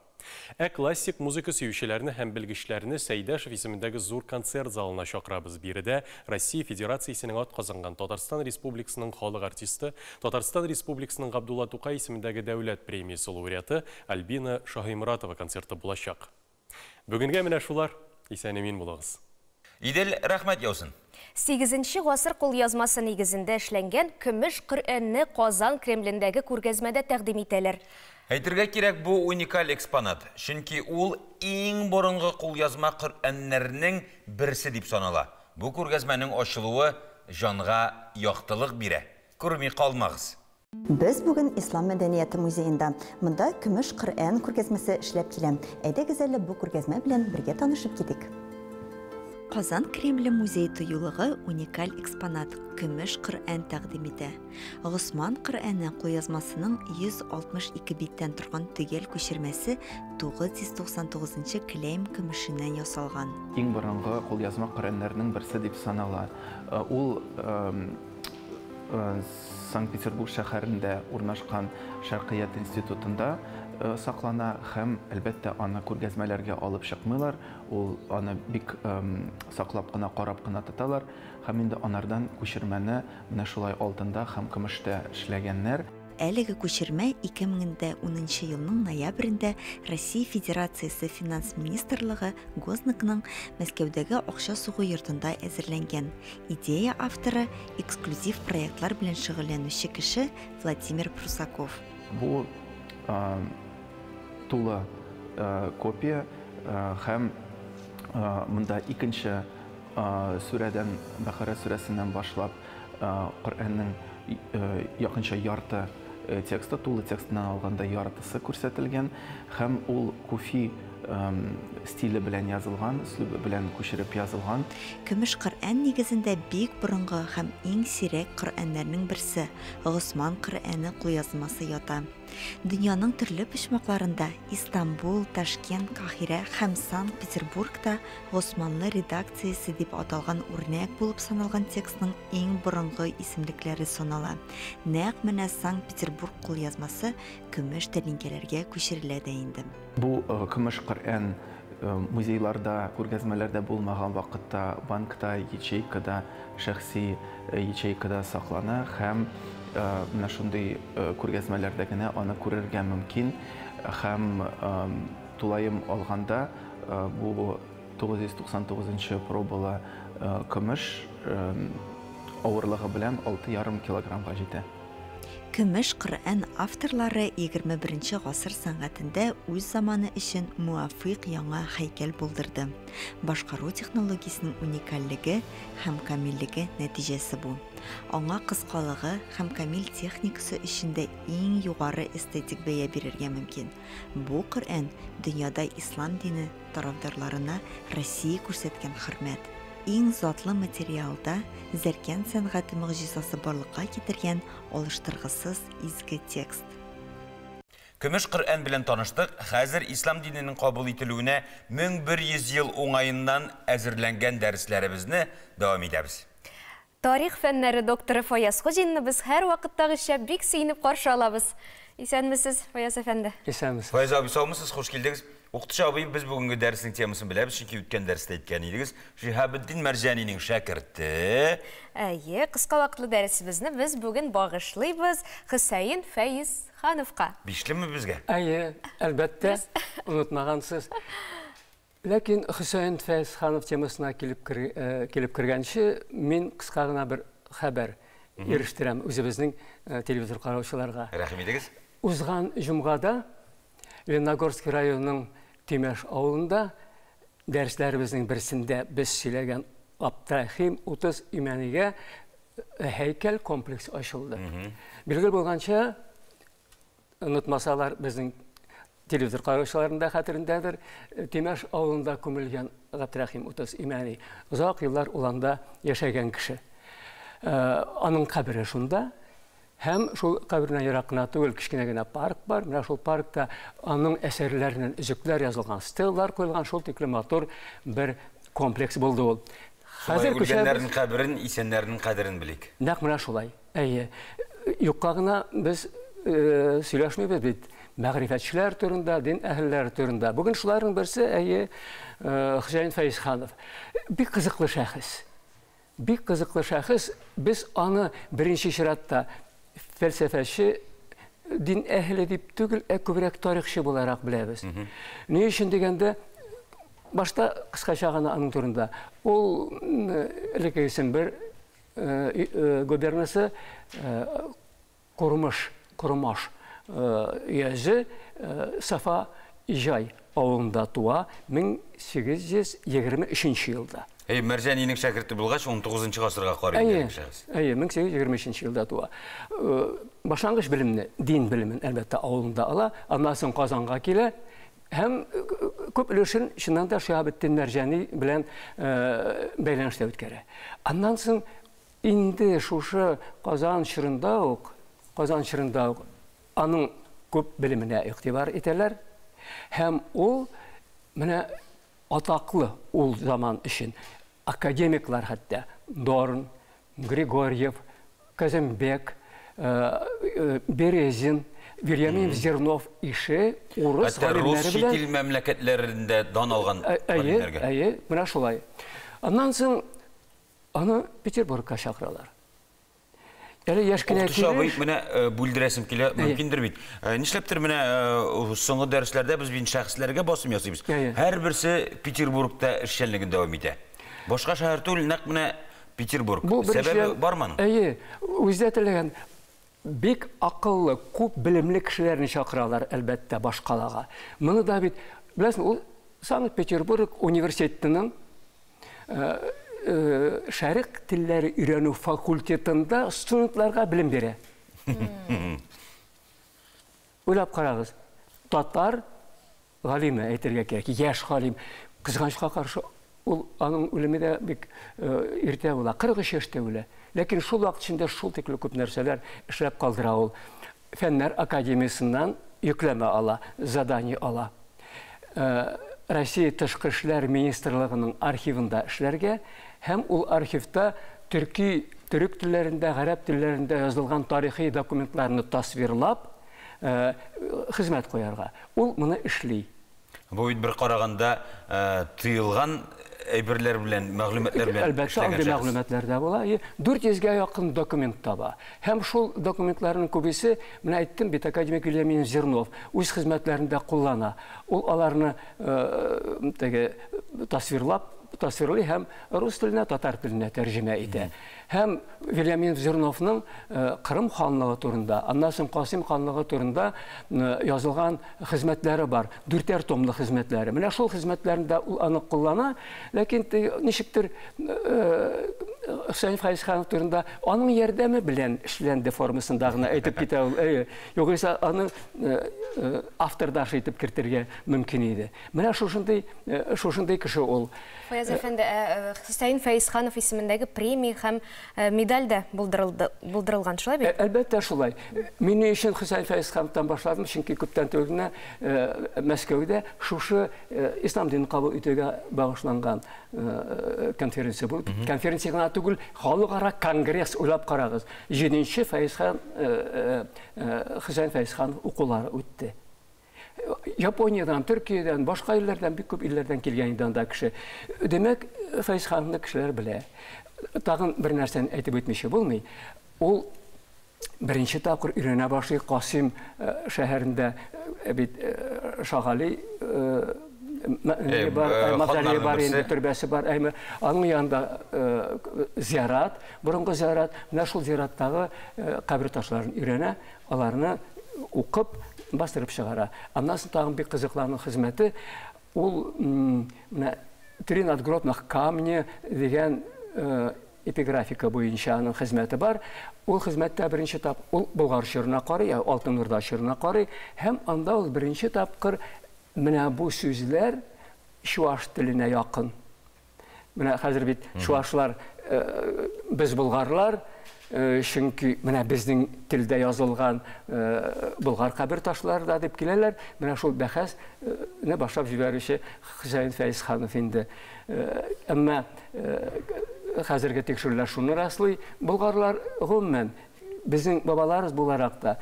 [SPEAKER 13] Ә классик музыка сөючеләрне һәм белгечләрне Сәйдәшев исемендәге зур концерт залына чакырабыз. Биредә Россия Федерациясенең атказанган Татарстан Республикасының халык артисты, Татарстан Республикасының Габдулла Тукай исемендәге дәүләт премиясе лауреаты Альбина Шаһиморатова концерты булачак. Бүгенгә менә шулар. Исән-имин булыгыз.
[SPEAKER 1] Идел, рәхмәт яусын.
[SPEAKER 2] 8 гасыр кулъязмасы нигезендә эшләнгән көмеш Коръәнне Казан Кремлендәге күргәзмәдә тәкъдим итәләр.
[SPEAKER 1] Әйтергә кирәк, бу уникаль экспонат, чөнки ул иң борынгы кулъязма Коръәннәрнең берсе дип санала. Бу күргәзмәнең ачылуы җанга яктылык бирә. Күрми калмагыз.
[SPEAKER 4] Без бүген Ислам мәдәнияте музеенда. Монда көмеш Коръән күргәзмәсе эшләп килә. Әйдәгез әле бу күргәзмә белән бергә танышып китик. Казан Кремле музей тыюлыгы уникаль экспонат көмеш Коръән тәкъдим итә. Госман Коръәне кулъязмасының 162 биттән торган төгәл күчермәсе 999 клейм көмешеннән ясалган.
[SPEAKER 14] Иң борынгы кулъязма Коръәннәрнең берсе дип санала. Ул Санкт-Петербург шәһәрендә урнашкан Шәркыят институтында саклана һәм, әлбәттә, аны күргәзмәләргә алып чыкмыйлар. Ул аны бик саклап кына, карап кына тоталар һәм инде анардан күчермәне менә шулай алтында һәм көмештә эшләгәннәр.
[SPEAKER 4] Әлеге күчермә 2010 елның ноябрендә Россия Федерациясе Финанс министрлыгы Гознакның Мәскәүдәге акча сугу йортында әзерләнгән. Идея авторы эксклюзив проектлар белән шөгыльләнүче кеше Владимир Прусаков.
[SPEAKER 14] Бу тулы копия һәм монда икенче сүрәдән, Бәкара сүрәсеннән башлап Коръәннең якынча ярты тексты, тулы текстыннан алганда яртысы күрсәтелгән һәм ул куфи стиле белән язылган, өслүбе белән күчереп язылган.
[SPEAKER 4] Көмеш Коръән нигезендә бик борынгы һәм иң сирәк Коръәннәрнең берсе Госман Коръәне кулъязмасы ята. Дөньяның төрле почмакларында Истанбул, Ташкент, Каһирә һәм Санкт-Петербургта Госманлы редакциясе дип аталган үрнәк булып саналган текстның иң борынгы исемлекләре санала. Нәкъ менә Санкт-Петербург кулъязмасы көмеш тәлинкәләргә күчерелә дә инде.
[SPEAKER 14] Бу көмеш Коръән музейларда, күргәзмәләрдә булмаган вакытта банкта, ячейкада, шәхси ячейкада саклана һәм менә шундый күргәзмәләрдә генә аны күрергә мөмкин. Һәм тулаем алганда бу 999 пробалы көмеш авырлыгы белән 6,5 килограммга җитә.
[SPEAKER 4] Көмеш Коръән авторлары 21 гасыр сәнгатендә үз заманы өчен муафыйк яңа һәйкәл булдырды. Башкару технологиясенең уникальлеге һәм камиллеге нәтиҗәсе бу. Аңа кыскалыгы һәм камил техникасы өчен дә иң югары эстетик бәя бирергә мөмкин. Бу Коръән дөньяда ислам дине тарафдарларына Россия күрсәткән хөрмәт. Иң затлы материалда зәркән сәнгате могҗизасы барлыкка китергән алыштыргысыз изге текст.
[SPEAKER 1] Көмеш Коръән белән таныштык. Хәзер ислам диненең кабул ителүенә 1100 ел уңаеннан әзерләнгән дәресләребезне дәвам итәбез.
[SPEAKER 2] Тарих фәннәре докторы Фаяз Хуҗинны без һәрвакыттагыча бик сөенеп каршы алабыз. Исәнмесез, Фаяз әфәнде.
[SPEAKER 15] Исәнмесез.
[SPEAKER 1] Фаяз абый, саумысыз, хуш килдегез. Укытучы абый, без бүгенге дәреснең темасын беләбез, чөнки үткән дәрестә әйткән идегез. Шиһабетдин Мәрҗанинең шәкерте.
[SPEAKER 2] Әйе, кыска вакытлы дәресебезне без бүген багышлыйбыз Хөсәен Фәезхановка.
[SPEAKER 1] Бишлеме безгә?
[SPEAKER 15] Әйе, әлбәттә, онытмагансыз. Ләкин Хөсәен Фәезханов темасына килеп килеп кергәнче, мин кыска гына бер хәбәр ирештерәм үзебезнең телевизор караучыларга.
[SPEAKER 1] Рәхим итегез.
[SPEAKER 15] Узган җомгада Лениногорский районының Тимәш авылында дәресләребезнең берсендә без сөйләгән Абдрахим 30 Имәнигә һәйкәл комплексы ачылды. Билгеле булганча, онытмасалар, безнең телевизор караучыларның да хәтерендәдер, Тимәш авылында күмелгән Габдрәхим 30 Имәни озак еллар ул анда яшәгән кеше. Аның кабере шунда. Һәм шул кабереннән ерак кына түгел кечкенә генә парк бар. Менә шул паркта аның әсәрләреннән өзекләр язылган стеллар куелган, шул тикле матур бер комплекс булды ул.
[SPEAKER 1] Хәзер үлгәннәрнең каберен, исәннәрнең кадерен белик.
[SPEAKER 15] Нәкъ менә шулай. Әйе. Юкка гына без сөйләшмибез бит мәгърифәтчеләр турында, дин әһелләре турында. Бүген шуларның берсе, әйе, Хөсәен Фәезханов. Бик кызыклы шәхес. Бик кызыклы шәхес. Без аны беренче чиратта фәлсәфәче, дин әһеле дип түгел, ә күбрәк тарихчы буларак беләбез. Ни өчен дигәндә, башта кыскача гына аның турында. Ул элеккеге Сембер губернасы Курмыш, Кормаш өязе Сафа Иҗай авылында туа 1823 елда.
[SPEAKER 1] Әй, Мәрҗанинең шәкерте булгач, 19 гасырга карый инде шәхес.
[SPEAKER 15] Әйе, 1823 елда туа. Башлангыч белемне, дин белемен, әлбәттә, авылында ала. Аннан соң Казанга килә. Һәм күп өлешен чыннан да Шиһабетдин Мәрҗани белән бәйләнештә үткәрә. Аннан соң инде шушы Казан чорында ук, Казан чорында ук аның күп белеменә игътибар итәләр. Һәм ул менә атаклы ул заман өчен академиклар хәтта Дорн, Григорьев, Казымбек, Березин, Вельяминов, Зернов ише урыс галимнәре
[SPEAKER 1] белән. Хәтта рус чит ил мәмләкәтләрендә дан алган
[SPEAKER 15] галимнәргә. Әйе, әйе, менә шулай. Аннан соң аны Петербургка чакыралар. Әле яшь кенә
[SPEAKER 1] Укытучы абый, менә бүлдерәсем килә, мөмкиндер бит. Нишләптер менә соңгы дәресләрдә без бит шәхесләргә басым ясыйбыз. Һәрберсе Петербургта эшчәнлеген дәвам итә. Башка шәһәр түгел, нәкъ менә Петербург. Сәбәбе бармы аның?
[SPEAKER 15] Әйе, үзе дә теләгән. Бик акыллы, күп белемле кешеләрне чакыралар, әлбәттә, башкалага. Моны да бит, беләсең, ул Санкт-Петербург университетының шәрык телләре өйрәнү факультетында студентларга белем бирә. Уйлап карагыз, татар галиме әйтергә кирәк, яшь галим. Кызганычка каршы, ул аның үлеме дә бик иртә була, 43 яшьтә үлә. Ләкин шул вакыт эчендә шул тикле күп нәрсәләр эшләп калдыра ул. Фәннәр академиясеннән йөкләмә ала, задание ала. Россия Тышкы эшләр министрлыгының архивында эшләргә һәм ул архивта төрки, төрек телләрендә, гарәп телләрендә язылган тарихи документларны тасвирлап, хезмәт куярга. Ул моны эшли.
[SPEAKER 1] Бу бит бер караганда тыелган әйберләр белән, мәгълүматлар белән
[SPEAKER 15] Әлбәттә, андый мәгълүматлар да була. 400гә якын документ таба. Һәм шул документларның күбесе, менә әйттем бит, академик Вельямин Зернов үз хезмәтләрендә куллана. Ул аларны теге тасвирлап, тасвирлый һәм рус теленә, татар теленә тәрҗемә итә. Һәм Вельямин Зерновның Кырым ханлыгы турында, аннан соң Касыйм ханлыгы турында язылган хезмәтләре бар, дүртәр томлы хезмәтләре. Менә шул хезмәтләрендә ул аны куллана, ләкин ничектер Хөсәен Фәезханов турында аның ярдәме белән эшләнде формасында гына әйтеп китә ул. Әйе, югыйсә аны автордашы итеп кертергә мөмкин иде. Менә шушындый, шушындый кеше ул.
[SPEAKER 2] Фаяз әфәнде, Хөсәен Фәезханов исемендәге премия һәм медаль дә булдырылды, булдырылган, шулай бит?
[SPEAKER 15] Әлбәттә, шулай. Мин ни өчен Хөсәен Фәезхановтан башладым? Чөнки күптән түгел генә Мәскәүдә шушы ислам динен кабул итүгә багышланган конференция булып. Конференция гына түгел, халыкара конгресс, уйлап карагыз. 7-нче Фәезхан, Хөсәен Фәезханов укулары үтте. Япониядән, Төркиядән, башка илләрдән, бик күп илләрдән килгән инде анда кеше. Димәк, Фәезхановны кешеләр белә. Тагын бер нәрсәне әйтеп үтмичә булмый. Ул беренче тапкыр өйрәнә башлый Касыйм шәһәрендә бит Шагали бар, мавзолее бар инде, төрбәсе бар, әйме. Аның янында зиярат, борынгы зиярат. Менә шул зираттагы кабер ташларын өйрәнә, аларны укып, бастырып чыгара. Аннан соң тагын бик кызыклы аның хезмәте, ул менә три надгробных камня дигән эпиграфика буенча аның хезмәте бар. Ул хезмәттә беренче тап ул Болгар чорына карый, Алтын Урда чорына карый, һәм анда ул беренче тапкыр менә бу сүзләр чуаш теленә якын. Менә хәзер бит чуашлар, без болгарлар, чөнки менә безнең телдә язылган болгар кабер ташлары да дип киләләр. Менә шул бәхәсне башлап җибәрүче Хөсәен Фәезханов инде. Әмма хәзерге тикшерүләр шуны раслый, болгарлар гомумән безнең бабаларыбыз буларак та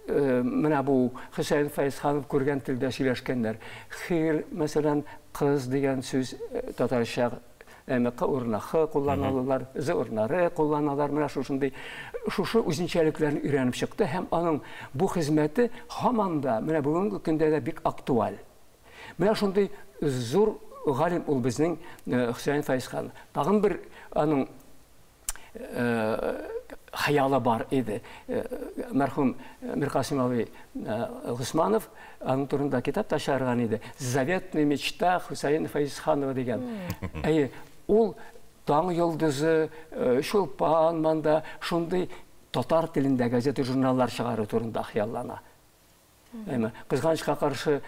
[SPEAKER 15] менә бу Хөсәен Фәезханов күргән телдә сөйләшкәннәр. Хир, мәсәлән, кыз дигән сүз татарча К урынына Х кулланалар, З урынына Р кулланалар. Менә шушындый шушы үзенчәлекләрне өйрәнеп чыкты һәм аның бу хезмәте һаман да менә бүгенге көндә дә бик актуаль. Менә шундый зур галим ул безнең Хөсәен Фәезханов. Тагын бер аның хыялы бар иде. Мәрхүм Миркасыйм абый Госманов аның турында китап та чыгарган иде. Заветная мечта Хөсәен Фәезханова дигән. Әйе, ул Таң йолдызы, Чулпан манда шундый татар телендә газета журналлар чыгару турында хыяллана. Әмма кызганычка каршы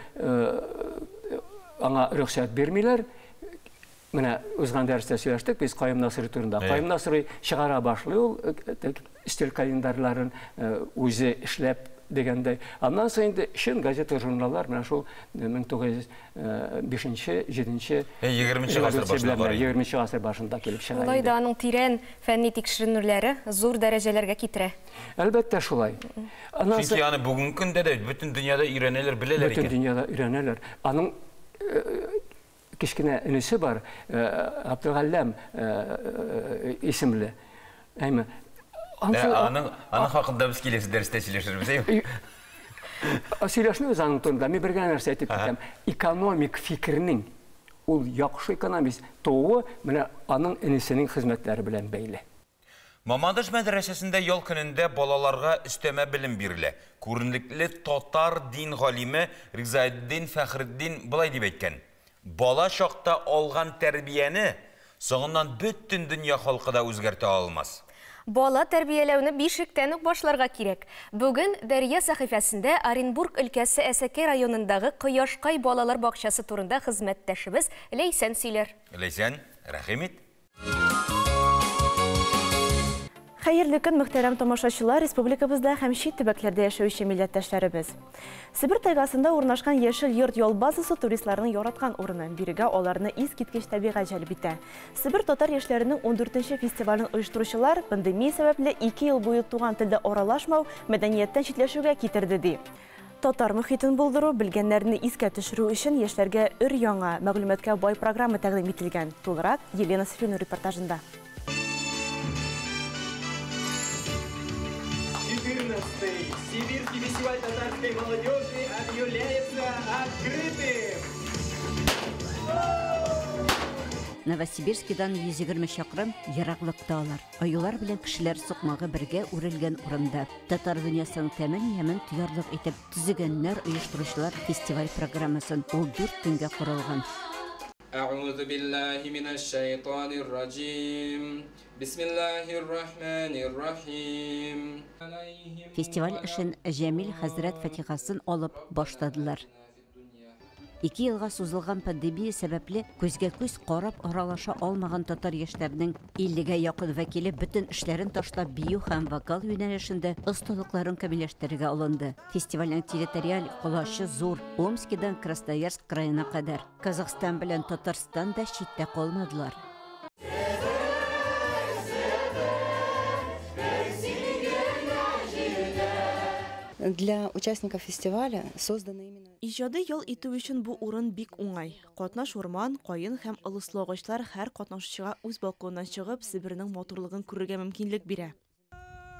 [SPEAKER 15] аңа рөхсәт бирмиләр. Менә узган дәрестә сөйләштек без Каюм Насыйри турында. Каюм Насыйри чыгара башлый ул өстәл календарьларын үзе эшләп дигәндәй. Аннан соң инде чын газета журналлар менә шул 1905-нче, 7-нче
[SPEAKER 1] 20 гасыр башында бар.
[SPEAKER 15] 20 гасыр башында килеп чыга.
[SPEAKER 2] Шулай да аның тирән фәнни тикшеренүләре зур дәрәҗәләргә китерә.
[SPEAKER 15] Әлбәттә шулай.
[SPEAKER 1] Чөнки аны бүгенге көндә дә бөтен дөньяда өйрәнәләр, беләләр икән.
[SPEAKER 15] Бөтен дөньяда өйрәнәләр. Аның кечкенә энесе бар, Габделгалләм исемле. Әйме.
[SPEAKER 1] Аның хакында без киләсе дәрестә сөйләшербез, әйме?
[SPEAKER 15] Сөйләшмибез аның турында. Мин бер генә нәрсә әйтеп китәм. Экономик фикернең, ул яхшы экономист тууы менә аның энесенең хезмәтләре белән бәйле.
[SPEAKER 1] Мамадыш мәдрәсәсендә ял көнендә балаларга өстәмә белем бирелә. Күренекле татар дин галиме Ризаэддин Фәхретдин былай дип әйткән: Бала чакта алган тәрбияне соңыннан бөтен дөнья халкы да үзгәртә алмас.
[SPEAKER 2] Бала тәрбияләүне бишектән үк башларга кирәк. Бүген Дәрья сәхифәсендә Оренбург өлкәсе Әсәкәй районындагы Кояшкай балалар бакчасы турында хезмәттәшебез Ләйсән сөйләр.
[SPEAKER 1] Ләйсән, рәхим ит.
[SPEAKER 16] Хәерле көн, мөхтәрәм тамашачылар, республикабызда һәм чит төбәкләрдә яшәүче милләттәшләребез. Себер тайгасында урнашкан Яшел йорт ял базасы туристларның яраткан урыны. Бирегә аларны искиткеч табигать җәлеп итә. Себер татар яшьләренең 14нче фестивален оештыручылар пандемия сәбәпле 2 ел буе туган телдә аралашмау мәдәнияттән читләшүгә китерде ди. Татар мөхитен булдыру, белгәннәрне искә төшерү өчен яшьләргә өр-яңа мәгълүматка бай программа тәкъдим ителгән. Тулырак Елена Сафина репортажында.
[SPEAKER 17] 14-й Сибирский фестиваль татарской молодежи объявляется открытым!
[SPEAKER 18] Новосибирскидан 120 чакрым ераклыкта алар. Аюлар белән кешеләр сукмагы бергә үрелгән урында. Татар дөньясының тәмен ямен тоярлык итеп төзегәннәр оештыручылар фестиваль программасын. Ул 4 көнгә корылган.
[SPEAKER 17] Әгъузу биллаһи минәш шайтанир раҗим. Бисмиллаһир-рахманир-рахим.
[SPEAKER 18] Фестиваль эшен Җәмил хәзрәт фатихасын алып башладылар. Ике елга сузылган пандемия сәбәпле күзгә-күз карап аралаша алмаган татар яшьләренең 50гә якын вәкиле бөтен эшләрен ташлап бию һәм вокал юнәлешендә осталыкларын камилләштерергә алынды. Фестивальнең территориаль колачы зур. Омскидан Красноярск краена кадәр. Казахстан белән Татарстан да читтә калмадылар.
[SPEAKER 19] Для участников фестиваля созданы именно
[SPEAKER 16] Иҗади ял итү өчен бу урын бик уңай. Катнаш урман, каен һәм ылыслы агачлар һәр катнашучыга үз балконыннан чыгып, Себернең матурлыгын күрергә мөмкинлек бирә.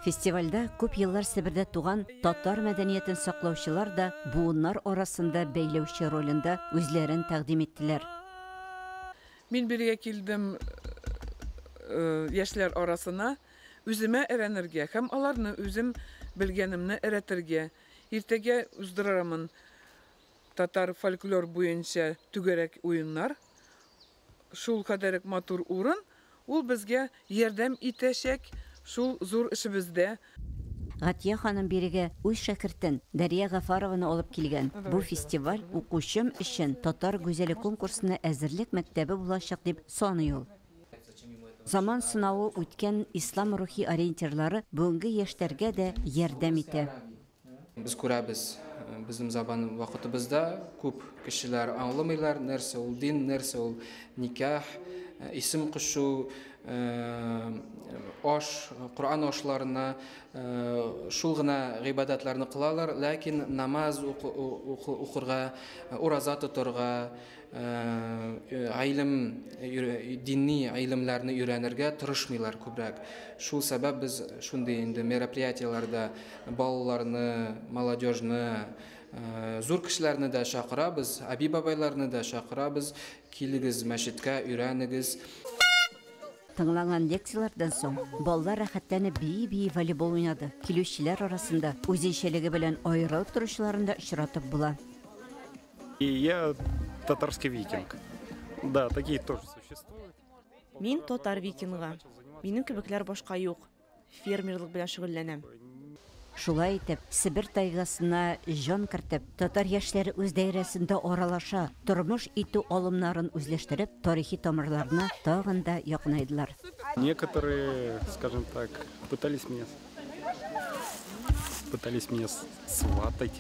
[SPEAKER 18] Фестивальдә күп еллар Себердә туган татар мәдәниятен саклаучылар да буыннар арасында бәйләүче ролендә үзләрен тәкъдим иттеләр.
[SPEAKER 20] Мин бирегә килдем яшьләр арасына үземә өйрәнергә һәм аларны үзем белгәнемне өйрәтергә. Иртәгә уздырырмын татар фольклор буенча түгәрәк уеннар. Шул кадәр матур урын, ул безгә ярдәм итәчәк шул зур эшебездә.
[SPEAKER 18] Гатия ханым бирегә үз шәкертен Дәрия Гафарованы алып килгән. Бу фестиваль укучым өчен татар гүзәле конкурсына әзерлек мәктәбе булачак дип саный ул. Заман сынавы үткән ислам рухи ориентирлары бүгенге яшьләргә дә ярдәм итә.
[SPEAKER 21] Без күрәбез, безнең заман вакытыбызда күп кешеләр аңламыйлар, нәрсә ул дин, нәрсә ул никах, исем кушу, аш, Коръән ашларына шул гына гыйбадәтләрне кылалар, ләкин намаз укырга, ураза тотырга, гыйлем, дини гыйлемләрне өйрәнергә тырышмыйлар күбрәк. Шул сәбәп без шундый инде мероприятиеләрдә балаларны, молодежны, зур кешеләрне дә чакырабыз, әби-бабайларны да чакырабыз. Килегез мәчеткә, өйрәнегез.
[SPEAKER 18] Тыңланган лекцияләрдән соң балалар рәхәтләнеп бии-бии волейбол уйнады. Килүчеләр арасында үзенчәлеге белән аерылып торучыларын да очратып була.
[SPEAKER 22] И я татарский викинг. Да, такие тоже существуют.
[SPEAKER 16] Мин татар викингы. Минем кебекләр башка юк. Фермерлык белән шөгыльләнәм.
[SPEAKER 18] Шулай итеп, Себер тайгасына җан кертеп, татар яшьләре үз даирәсендә аралаша, тормыш итү алымнарын үзләштереп, тарихи тамырларына тагын да якынайдылар.
[SPEAKER 22] Некоторые, скажем так, пытались меня сватать.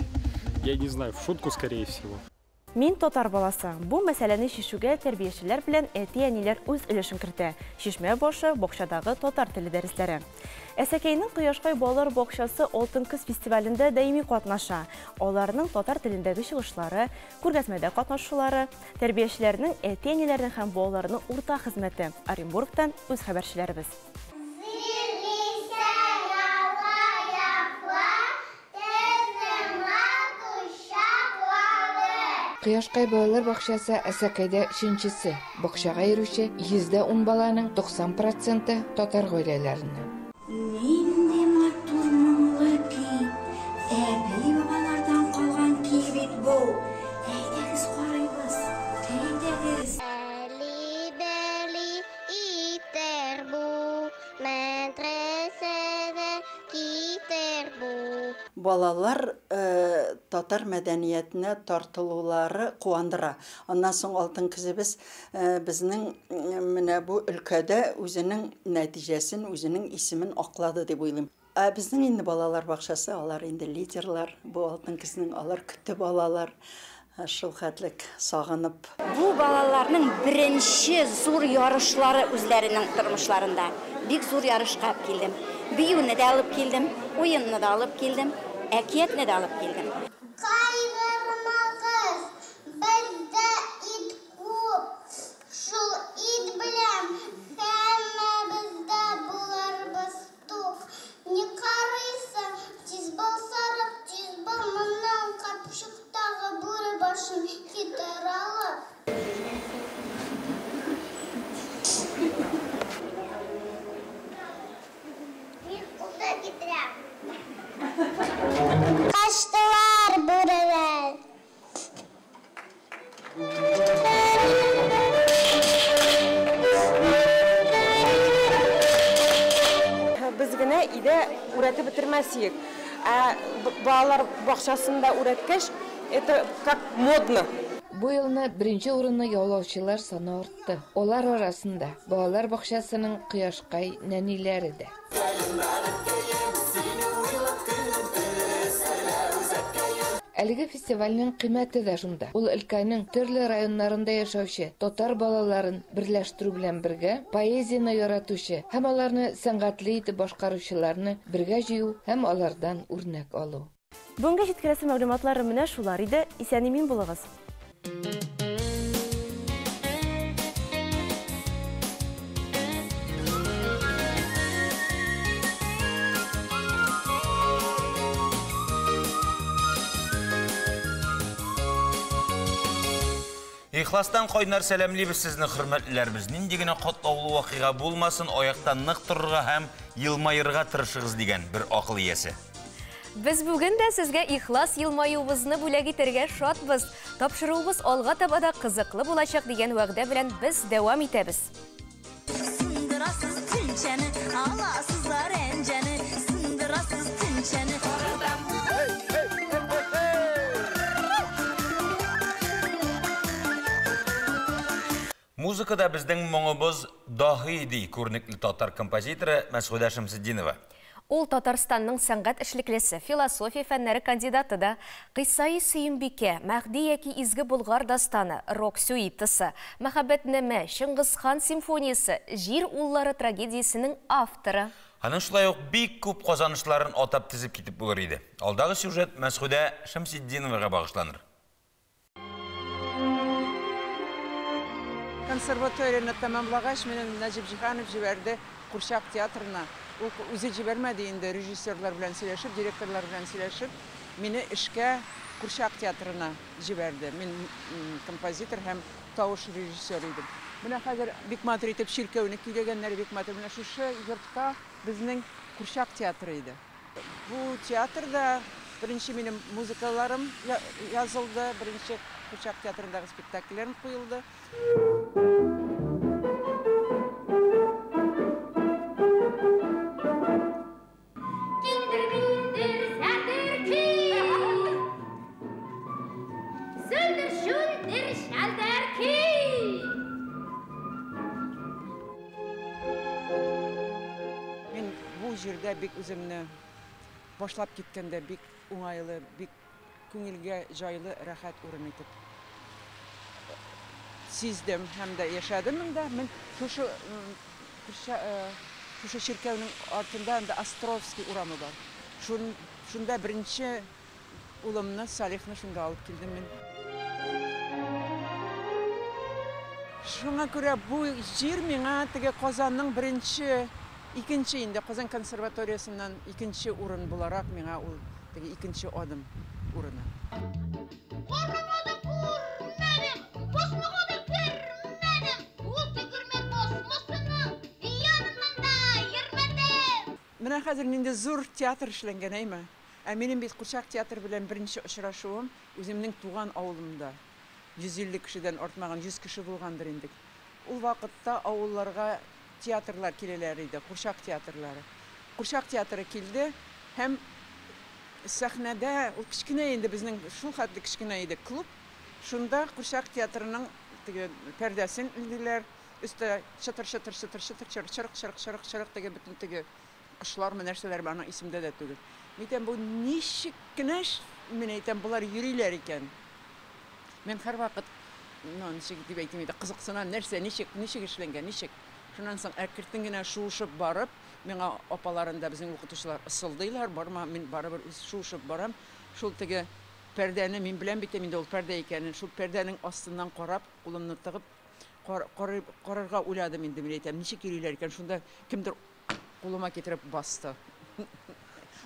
[SPEAKER 22] Я не знаю, в шутку, скорее всего.
[SPEAKER 16] Мин татар баласы. Бу мәсьәләне чишүгә тәрбиячеләр белән әти-әниләр үз өлешен кертә. Чишмә башы бакчадагы татар теле дәресләре. Әсәкәйнең Кояшкай балалар бакчасы Алтын көз фестивалендә даими катнаша. Аларның татар телендәге чыгышлары, күргәзмәдә катнашулары, тәрбиячеләрнең, әти-әниләрнең һәм балаларның уртак хезмәте. Оренбургтан үз хәбәрчеләребез.
[SPEAKER 23] Кояшкай балалар бакчасы Әсәкәйдә өченчесе. Бакчага йөрүче 110 баланың 90% татар гаиләләреннән.
[SPEAKER 24] Нинди матур моңлы көй! Әби-бабалардан калган көй бит бу. Әйдәгез карыйбыз. Әйдәгез.
[SPEAKER 25] Бәли-бәли итәр бу, мәдрәсәдә китәр бу.
[SPEAKER 11] Балалар татар мәдәниятенә тартылулары куандыра. Аннан соң Алтын көзебез безнең менә бу өлкәдә үзенең нәтиҗәсен, үзенең исемен аклады дип уйлыйм. Ә безнең инде балалар бакчасы, алар инде лидерлар, бу Алтын көзнең алар көтеп алалар. Шул хәтлек сагынып.
[SPEAKER 26] Бу балаларның беренче зур ярышлары үзләренең тормышларында. Бик зур ярышка алып килдем. Биюне дә алып килдем, уенны да алып килдем, әкиятне дә алып килдем.
[SPEAKER 25] Кайгырмагыз, бездә ит күп, шул ит белән һәммәбез дә булырбыз тук. Ни карыйсың, тиз бул сарык, тиз бул, моннан капчыктагы бүре башын китер алып. Мин утын китерәм. Качтылар бүреләр.
[SPEAKER 27] Без генә өйдә үрәтеп бетермәс идек. Ә балалар бакчасында үрәткәч, это как модно.
[SPEAKER 23] Бу елны беренче урынны яулаучылар саны артты. Алар арасында балалар бакчасының Кояшкай нәниләре дә. Әлеге фестивальнең кыйммәте дә шунда. Ул өлкәнең төрле районнарында яшәүче татар балаларын берләштерү белән бергә, поэзияне яратучы һәм аларны сәнгатьле итеп башкаручыларны бергә җыю һәм алардан үрнәк алу.
[SPEAKER 16] Бүгенгә җиткерәсе мәгълүматларым менә шулар иде. Исән-имин булыгыз!
[SPEAKER 1] Ихластан кайнар сәламлибез сезне, хөрмәтлеләребез. Нинди генә катлаулы вакыйга булмасын, аякта нык торырга һәм елмаерга тырышыгыз дигән бер акыл иясе.
[SPEAKER 2] Без бүген дә сезгә ихлас елмаюыбызны бүләк итәргә шатбыз. Тапшыруыбыз алга таба да кызыклы булачак дигән вәгъдә белән без дәвам итәбез.
[SPEAKER 3] Сындырасыз төнчәне, аласызлар әнҗәне, сындырасыз төнчәне.
[SPEAKER 1] Музыкада безнең моңыбыз даһи, ди күренекле татар композиторы Мәсгудә Шәмсетдинова.
[SPEAKER 2] Ул Татарстанның сәнгать эшлеклесе, философия фәннәре кандидаты да. Кыйссаи Сөембикә, Мәһди яки Изге Болгар дастаны, рок-сюитасы, Мәхәббәтнамә, Чыңгызхан симфониясе, Җир уллары трагедиясенең авторы.
[SPEAKER 1] Аның шулай ук бик күп казанышларын атап тезеп китеп булыр иде. Алдагы сюжет Мәсгудә Шәмсетдиновага багышланыр.
[SPEAKER 5] Консерваторияне тәмамлагач, мине Нәҗип Җиһанов җибәрде Курчак театрына. Ул үзе җибәрмәде инде, режиссерлар белән сөйләшеп, директорлар белән сөйләшеп, мине эшкә Курчак театрына җибәрде. Мин композитор һәм тавыш режиссеры идем. Менә хәзер бик матур итеп чиркәүне көйләгәннәр, бик матур. Менә шушы йортта безнең Курчак театры иде. Бу театрда беренче минем музыкаларым язылды, беренче Курчак театрындагы спектакльләрем куелды. Мин бу җирдә бик үземне башлап киткәндә бик уңайлы, бик күңелгә җайлы, рәхәт урын итеп сиздем һәм дә яшәдем монда. Мин шушы шушы чиркәүнең артында анда Островский урамы бар. Шунда беренче улымны Салихны шунда алып килдем мин. Шуңа күрә бу җир миңа теге Казанның беренче, икенче инде Казан консерваториясеннән икенче урын буларак миңа ул теге икенче адым урыны.
[SPEAKER 25] Карама да күрмәдем, басмага да кермәдем, ул тегермән басмасының яныннан да йөрмәдем.
[SPEAKER 5] Менә хәзер нинди зур театр эшләнгән, әйме? Ә минем бит Курчак театры белән беренче очрашуым үземнең туган авылымда. 150 кешедән артмаган, 100 кеше булгандыр инде. Ул вакытта авылларга театрлар киләләр иде, курчак театрлары. Курчак театры килде һәм сәхнәдә, ул кечкенә инде, безнең шул хәтле кечкенә иде клуб. Шунда курчак театрының теге пәрдәсен элделәр. Өстә чытыр-чытыр, чытыр-чытыр, чырык, чырык, чырык, чырык теге бөтен теге кошлармы, нәрсәләрме, аның исемдә дә түгел. Мин әйтәм, бу ничек кенә, мин әйтәм, болар йөриләр икән. Мин һәрвакыт, ну, ничек дип әйтим инде, кызыксынам, нәрсә, ничек, ничек эшләнгән, ничек. Шуннан соң әкертен генә шуышып барып, миңа апаларын да безнең укытучылар ысылдыйлар, барма, мин барыбер үз шуышып барам. Шул теге пәрдәне мин беләм бит инде ул пәрдә икәнен, шул пәрдәнең астыннан карап, кулымны тыгып, карарга уйладым инде, мин әйтәм, ничек йөриләр икән, шунда кемдер кулыма китереп басты.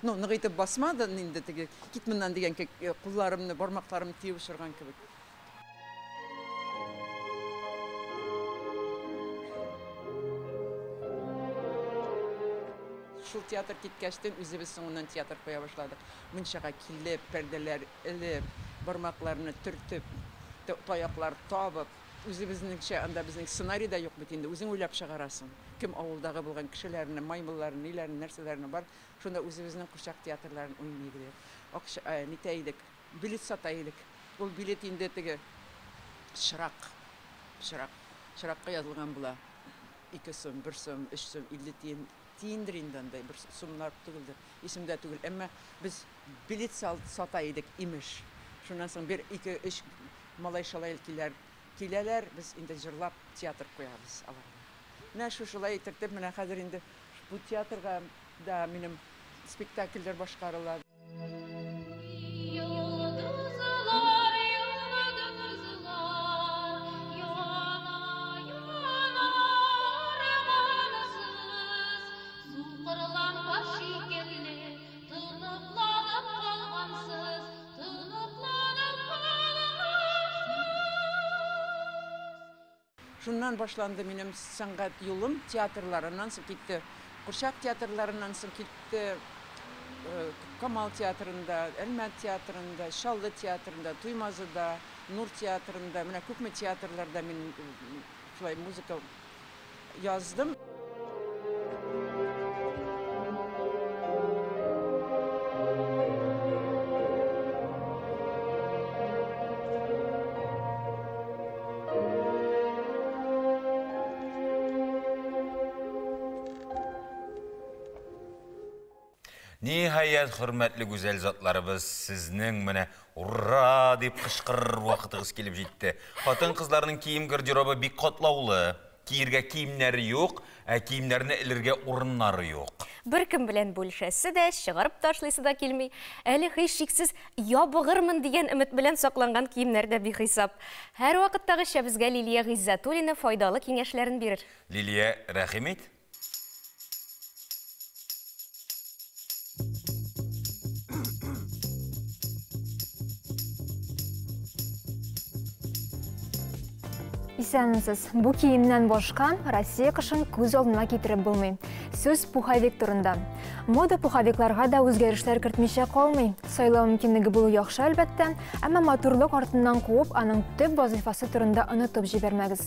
[SPEAKER 5] Ну, нык итеп басмады инде теге, кит моннан дигән кебек, кулларымны, бармакларымны тиеп очырган кебек. Шул театр киткәчтен үзебез соңыннан театр куя башладык. Мунчага килеп, пәрдәләр элеп, бармакларны төртеп, таяклар табып, үзебезнеңчә анда безнең сценарий да юк бит инде, үзең уйлап чыгарасың. Кем авылдагы булган кешеләрне, маймылларны, ниләрне, нәрсәләрне бар, шунда үзебезнең курчак театрларын уйный идек. Акча, нитә идек, билет сата идек. Ул билет инде теге Пычрак, пычрак, пычракка язылган була. 2 сум, 1 сум, 3 сум, 50 тиен, тиендер инде андай, бер сумнар түгелдер, исемдә түгел. Әмма без билет сата идек, имеш. Шуннан соң бер, ике, өч малай-шалай киләр, киләләр, без инде җырлап театр куябыз аларга. Менә шушылай итеп, менә хәзер инде бу театрга да минем спектакльләр башкарыла.
[SPEAKER 25] Йолдызлар, йолдызлар, яна, яна аргансыз, сукырланган шикелле, тоныкланып калгансыз, тоныкланып калгансыз.
[SPEAKER 5] Шуннан башланды минем сәнгать юлым, театрларыннан соң китте. Курчак театрларыннан соң китте. Камал театрында, Әлмәт театрында, Чаллы театрында, Туймазыда, Нур театрында, менә күпме театрларда мин шулай музыка яздым.
[SPEAKER 1] Ниһаять, хөрмәтле гүзәл затларыбыз, сезнең менә ура дип кычкырыр вакытыгыз килеп җитте. Хатын-кызларның кием гардеробы бик катлаулы. Киергә киемнәре юк, ә киемнәрне элергә урыннары юк.
[SPEAKER 2] Бер кем белән бүлешәсе дә, чыгарып ташлыйсы да килми. Әле һичшиксез ябыгырмын дигән өмет белән сакланган киемнәр дә бихисап. Һәр вакыттагыча безгә Лилия Гыйззәтуллина файдалы киңәшләрен бирер.
[SPEAKER 1] Лилия, рәхим ит.
[SPEAKER 6] Исәнмесез. Бу киемнән башка Россия кышын күз алдына китереп булмый. Сүз пуховик турында. Мода пуховикларга да үзгәрешләр кертмичә калмый. Сайлау мөмкинлеге булу яхшы әлбәттә, әмма матурлык артыннан куып, аның төп вазифасы турында онытып җибәрмәгез.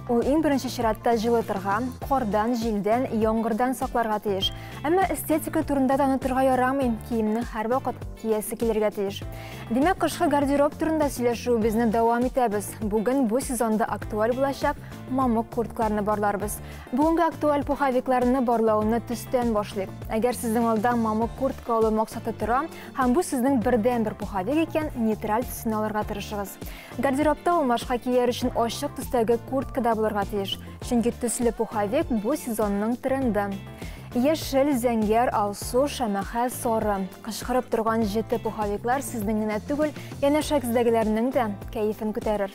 [SPEAKER 6] Ул иң беренче чиратта җылытырга, кардан, җилдән, яңгырдан сакларга тиеш. Әмма эстетика турында да онытырга ярамый, киемне һәрвакыт киясе килергә тиеш. Димәк, кышкы гардероб турында сөйләшүебезне дәвам итәбез. Бүген бу сезонда актуаль булачак мамык курткаларны барларбыз. Бүгенге актуаль пуховикларны барлауны төстән башлыйк. Әгәр сезнең алда мамык куртка алу максаты тора һәм бу сезнең бердәнбер пуховик икән, нейтраль төсен алырга тырышыгыз. Гардеробта алмашка кияр өчен ачык төстәге куртка да булырга тиеш. Чөнки төсле пуховик бу сезонның тренды. Яшел, зәңгәр, алсу, шәмәхә, сары. Кычкырып торган җете пуховиклар сезнең генә түгел, янәшәгездәгеләрнең дә кәефен күтәрер.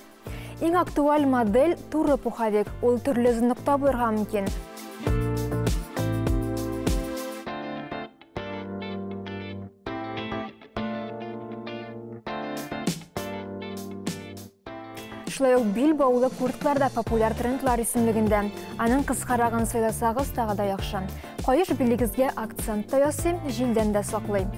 [SPEAKER 6] Иң актуаль модель туры пуховик. Ул төрле озынлыкта булырга мөмкин. Шулай ук бил баулы курткалар да популяр трендлар исемлегендә. Аның кыскарагын сайласагыз тагы да яхшы. Каеш билегезгә акцент та ясый, җилдән дә саклый.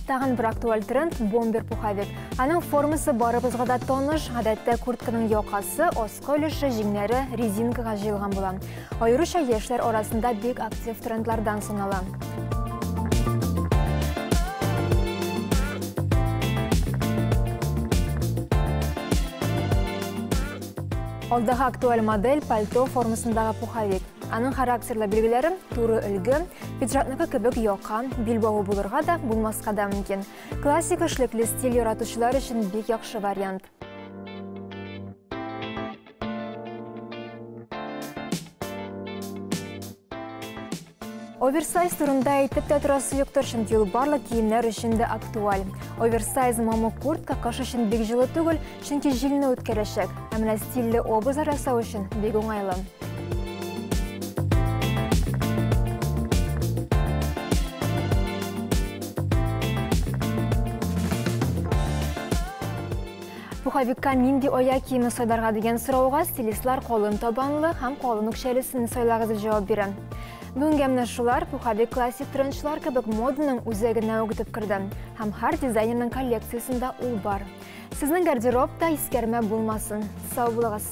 [SPEAKER 6] Тагын бер актуаль тренд бомбер пуховик. Аның формасы барыбызга да таныш. Гадәттә куртканың якасы, аскы өлеше, җиңнәре резинкага җыелган була. Аеруча яшьләр арасында бик актив трендлардан санала. Алдагы актуаль модель пальто формасындагы пуховик. Аның характерлы билгеләре туры өлге, пиджакныкы кебек яка, билбавы булырга да, булмаска да мөмкин. Классик эшлекле стиль яратучылар өчен бик яхшы вариант. Оверсайз турында әйтеп тә торасы юктыр, чөнки ул барлык киемнәр өчен дә актуаль. Оверсайз мамык куртка кыш өчен бик җылы түгел, чөнки җилне үткәрәчәк. Ә менә стильле образлар ясау өчен бик уңайлы. Пуховикка нинди аяк киеме сайларга дигән сорауга стилистлар калын табанлы һәм калын үкчәлесен сайлагыз дип җавап бирә. Бүгенгә менә шулар пуховик классик трендчылар кебек моданың үзәгенә үк үтеп керде һәм һәр дизайнерның коллекциясендә ул бар. Сезнең гардеробта искәрмә булмасын. Сау булыгыз.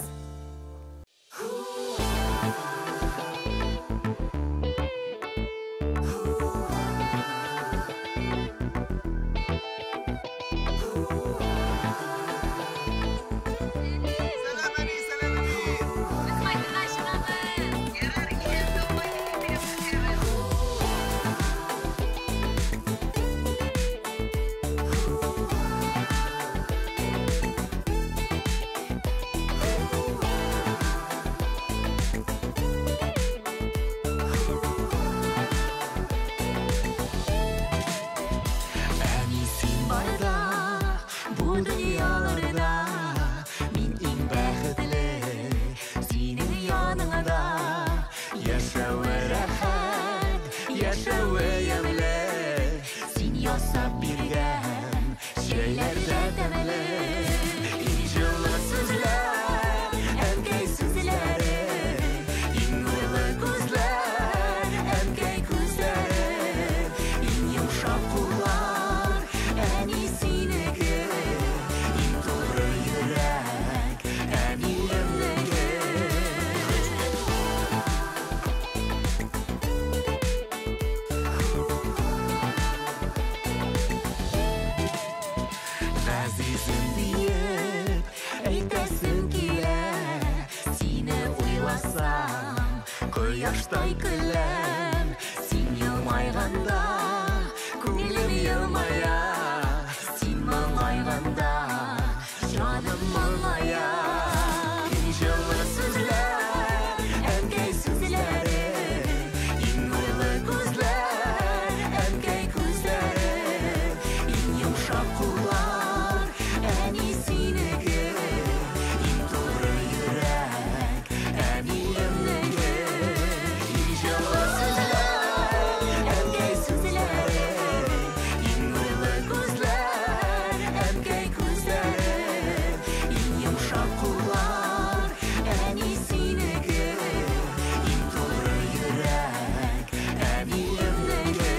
[SPEAKER 7] Бу дөньяларда мин иң бәхетле, синең яныңда. Яшәве рәхәт, яшәве ямьле, син ясап биргән чәйләр дә тәмле. Иң җылы сүзләр, әнкәй сүзләре, иң нурлы күзләр, әнкәй күзләре, иң йомшак куллар, әни синеке, иң туры йөрәк, әниемнеке. Газизем диеп әйтәсем килә, сине уйласам, кояштай көләм. Син елмайганда, күңелем елмая, син моңайганда, җаным моңая. Иң җылы сүзләр, әнкәй сүзләре, иң нурлы күзләр, әнкәй күзләре, иң йомшак куллар, әни синеке, иң туры йөрәк, әниемнеке. Иң җылы сүзләр, әнкәй сүзләре, иң нурлы күзләр, әнкәй күзләре, иң йомшак куллар, әни синеке, иң туры йөрәк, әниемнеке.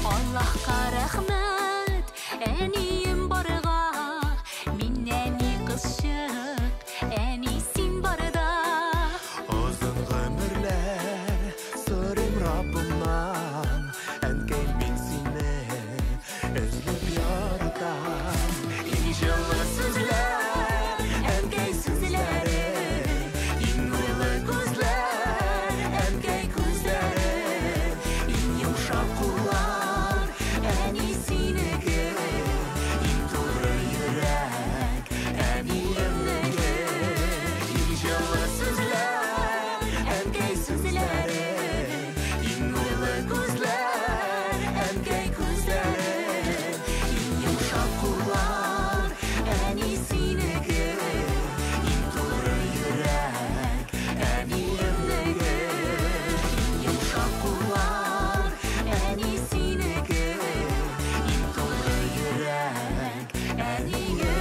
[SPEAKER 3] Аллаһка рәхмәт, әнием барга, мин нәни кызчык, әни син барда.
[SPEAKER 7] Озын гомерләр сорыйм Раббымнан, әнкәй мин сине өзелеп яратам. Иң җылы сүзләр, әнкәй сүзләре, иң нурлы күзләр, әнкәй күзләре, иң йомшак куллар, әни синеке, иң туры йөрәк, әниемнеке. Иң җылы сүзләр, әнкәй сүзләре, иң нурлы күзләр, әнкәй күзләре, иң йомшак куллар, әни синеке, иң туры йөрәк, әниемнеке. Иң йомшак куллар, әни синеке, иң туры йөрәк, әниемнеке.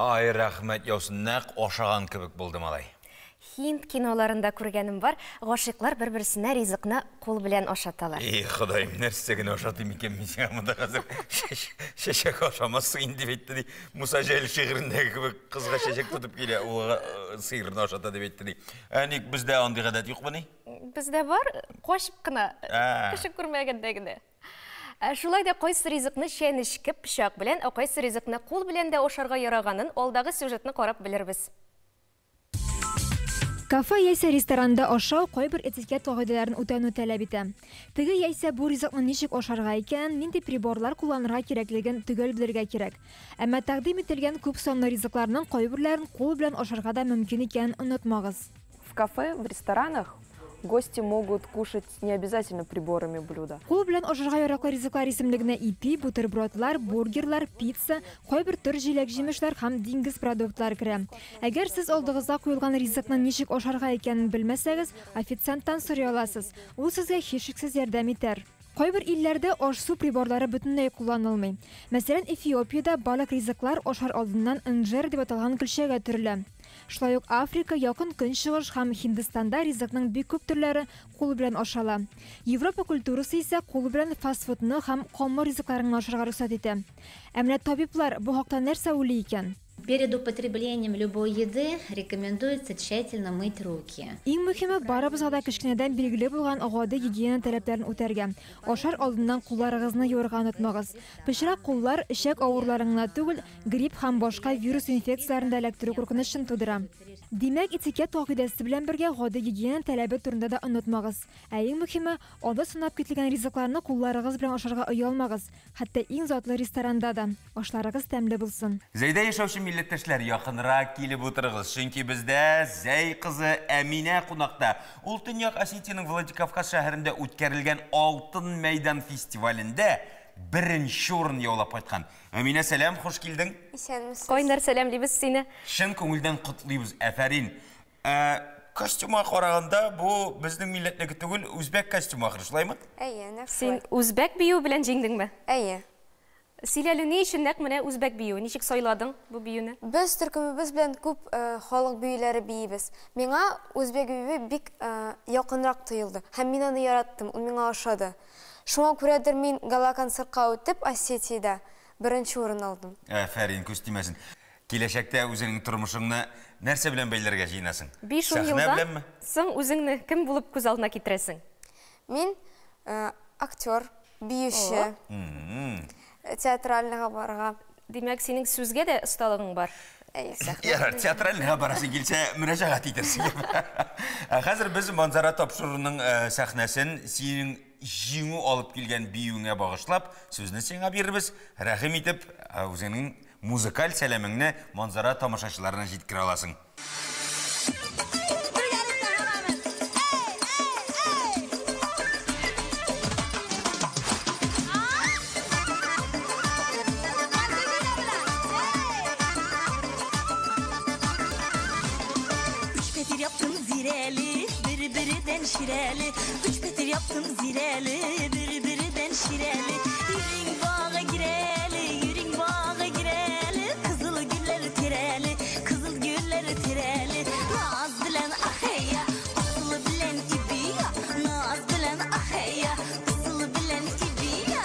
[SPEAKER 1] Ай, рәхмәт яусын, нәкъ ашаган кебек булды малай.
[SPEAKER 2] Һинд киноларында күргәнем бар, гашыйклар бер-берсенә ризыкны кул белән ашаталар.
[SPEAKER 1] Эй, Ходаем, нәрсә генә ашатыйм икән мин сиңа монда хәзер? Чәчәк ашамассың инде дип әйтте ди. Муса Җәлил шигырендәге кебек кызга чәчәк тотып килә, улга сыерны ашата дип әйтте ди. Ә ник бездә андый гадәт юкмыни?
[SPEAKER 2] Бездә бар, качып кына, кеше күрмәгәндә генә. Шулай да кайсы ризыкны чәнечке пычак белән, ә кайсы ризыкны кул белән дә ашарга яраганын алдагы сюжетны карап белербез.
[SPEAKER 6] Кафе яисә ресторанда ашау кайбер этикет кагыйдәләрен үтәүне таләп итә. Теге яисә бу ризыкны ничек ашарга икәнен, нинди приборлар кулланырга кирәклеген төгәл белергә кирәк. Әмма тәкъдим ителгән күп санлы ризыкларның кайберләрен кул белән ашарга да мөмкин икәнен онытмагыз.
[SPEAKER 8] В кафе, в ресторанах гости могут кушать не обязательно приборами блюда.
[SPEAKER 6] Кул белән ашарга яраклы ризыклар исемлегенә ипи, бутербродлар, бургерлар, пицца, кайбер төр җиләк-җимешләр һәм диңгез продуктлары керә. Әгәр сез алдыгызга куелган ризыкны ничек ашарга икәнен белмәсәгез, официанттан сорый аласыз. Ул сезгә һичшиксез ярдәм итәр. Кайбер илләрдә аш-су приборлары бөтенләй кулланылмый. Мәсәлән, Эфиопиядә барлык ризыклар ашар алдыннан инжер дип аталган көлчәгә төрелә. Шулай ук Африка, Якын Көнчыгыш һәм Һиндстанда ризыкның бик күп төрләре кул белән ашала. Европа культурасы исә кул белән фастфудны һәм камыр ризыкларын ашарга рөхсәт итә. Ә менә табиблар бу хакта нәрсә уйлый икән?
[SPEAKER 4] Перед употреблением любой еды рекомендуется тщательно мыть руки.
[SPEAKER 6] Иң мөһиме, барыбызга да кечкенәдән билгеле булган гади гигиена таләпләрен үтәргә. Ашар алдыннан кулларыгызны юарга онытмагыз. Пычрак куллар эчәк авыруларын гына түгел, грипп һәм башка вирус инфекцияләрен дә эләктерү куркынычын тудыра. Димәк, этикет кагыйдәсе белән бергә гади гигиена таләбе турында да онытмагыз. Ә иң мөһиме, алда санап кителгән ризыкларны кулларыгыз белән ашарга оялмагыз, хәтта иң затлы ресторанда да. Ашларыгыз тәмле булсын.
[SPEAKER 1] Зәйдә яшәүче милләттәшләр, якынрак килеп утырыгыз, чөнки бездә Зәй кызы Әминә кунакта. Ул Төньяк Осетиянең Владикавказ шәһәрендә үткәрелгән Алтын мәйдан фестивалендә беренче урын яулап кайткан. Әминә, сәлам, хуш килдең.
[SPEAKER 2] Исәнмесез. Кайнар сәламлибез сине.
[SPEAKER 1] Чын күңелдән котлыйбыз, афәрин. Ә костюмга караганда, бу безнең милләтнеке түгел, үзбәк костюмы ахры, шулаймы?
[SPEAKER 9] Әйе, нәкъ
[SPEAKER 2] Син
[SPEAKER 9] шулай.
[SPEAKER 2] үзбәк биюе белән җиңдеңме?
[SPEAKER 9] Әйе.
[SPEAKER 2] Сөйлә әле, ни өчен нәкъ менә үзбәк биюе? Ничек сайладың бу биюне?
[SPEAKER 9] Без төркемебез белән күп халык биюләре биибез. Миңа үзбәк биюе бик якынрак тоелды һәм мин аны яраттым, ул миңа ошады. Шуңа күрәдер мин гала-концертка үтеп, Осетиядә беренче урын алдым.
[SPEAKER 1] Афәрин, күз тимәсен. Киләчәктә үзеңнең тормышыңны нәрсә белән бәйләргә җыенасың?
[SPEAKER 2] 5-10
[SPEAKER 1] Сәхнә
[SPEAKER 2] елдан
[SPEAKER 1] беләнме?
[SPEAKER 2] соң үзеңне кем булып күз алдына китерәсең?
[SPEAKER 9] Мин актер, биюче, театральныйга барырга.
[SPEAKER 2] Димәк, синең сүзгә дә осталыгың бар.
[SPEAKER 9] Әйе, сәхнә.
[SPEAKER 1] Ярар, театральныйга барасың килсә, мөрәҗәгать итерсең. Ә хәзер без Манзара тапшыруының сәхнәсен синең җиңү алып килгән биюеңә багышлап, сүзне сиңа бирербез. Рәхим итеп, үзеңнең музыкаль сәламеңне Манзара тамашачыларына җиткерә аласың.
[SPEAKER 3] Üç petir yaptım zireli, bir biriden şireli. Üç petir yaptım zireli, bir biriden şireli. Yürün bağa gireli, yürün bağa gireli. Kızıl güller tireli, kızıl güller tireli. Naz bilen aheya, usul bilen ibiya. Naz bilen aheya, usul bilen ibiya.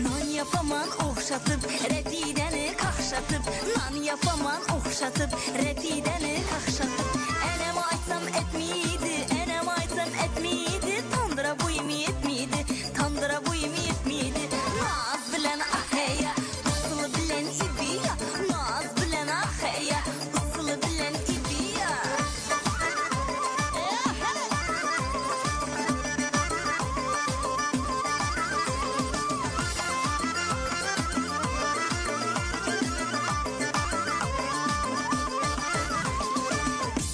[SPEAKER 3] Nan yapaman okşatıp, repideni kakşatıp. Nan yapaman okşatıp, repideni kakşatıp. Enem aytsam etmiydi, enem aytsam etmiydi. Tandıra boyum yetmiydi, tandıra boyum yetmiydi. Naz bilen aheya, usul bilen ibiya. Naz bilen aheya, usul bilen ibiya.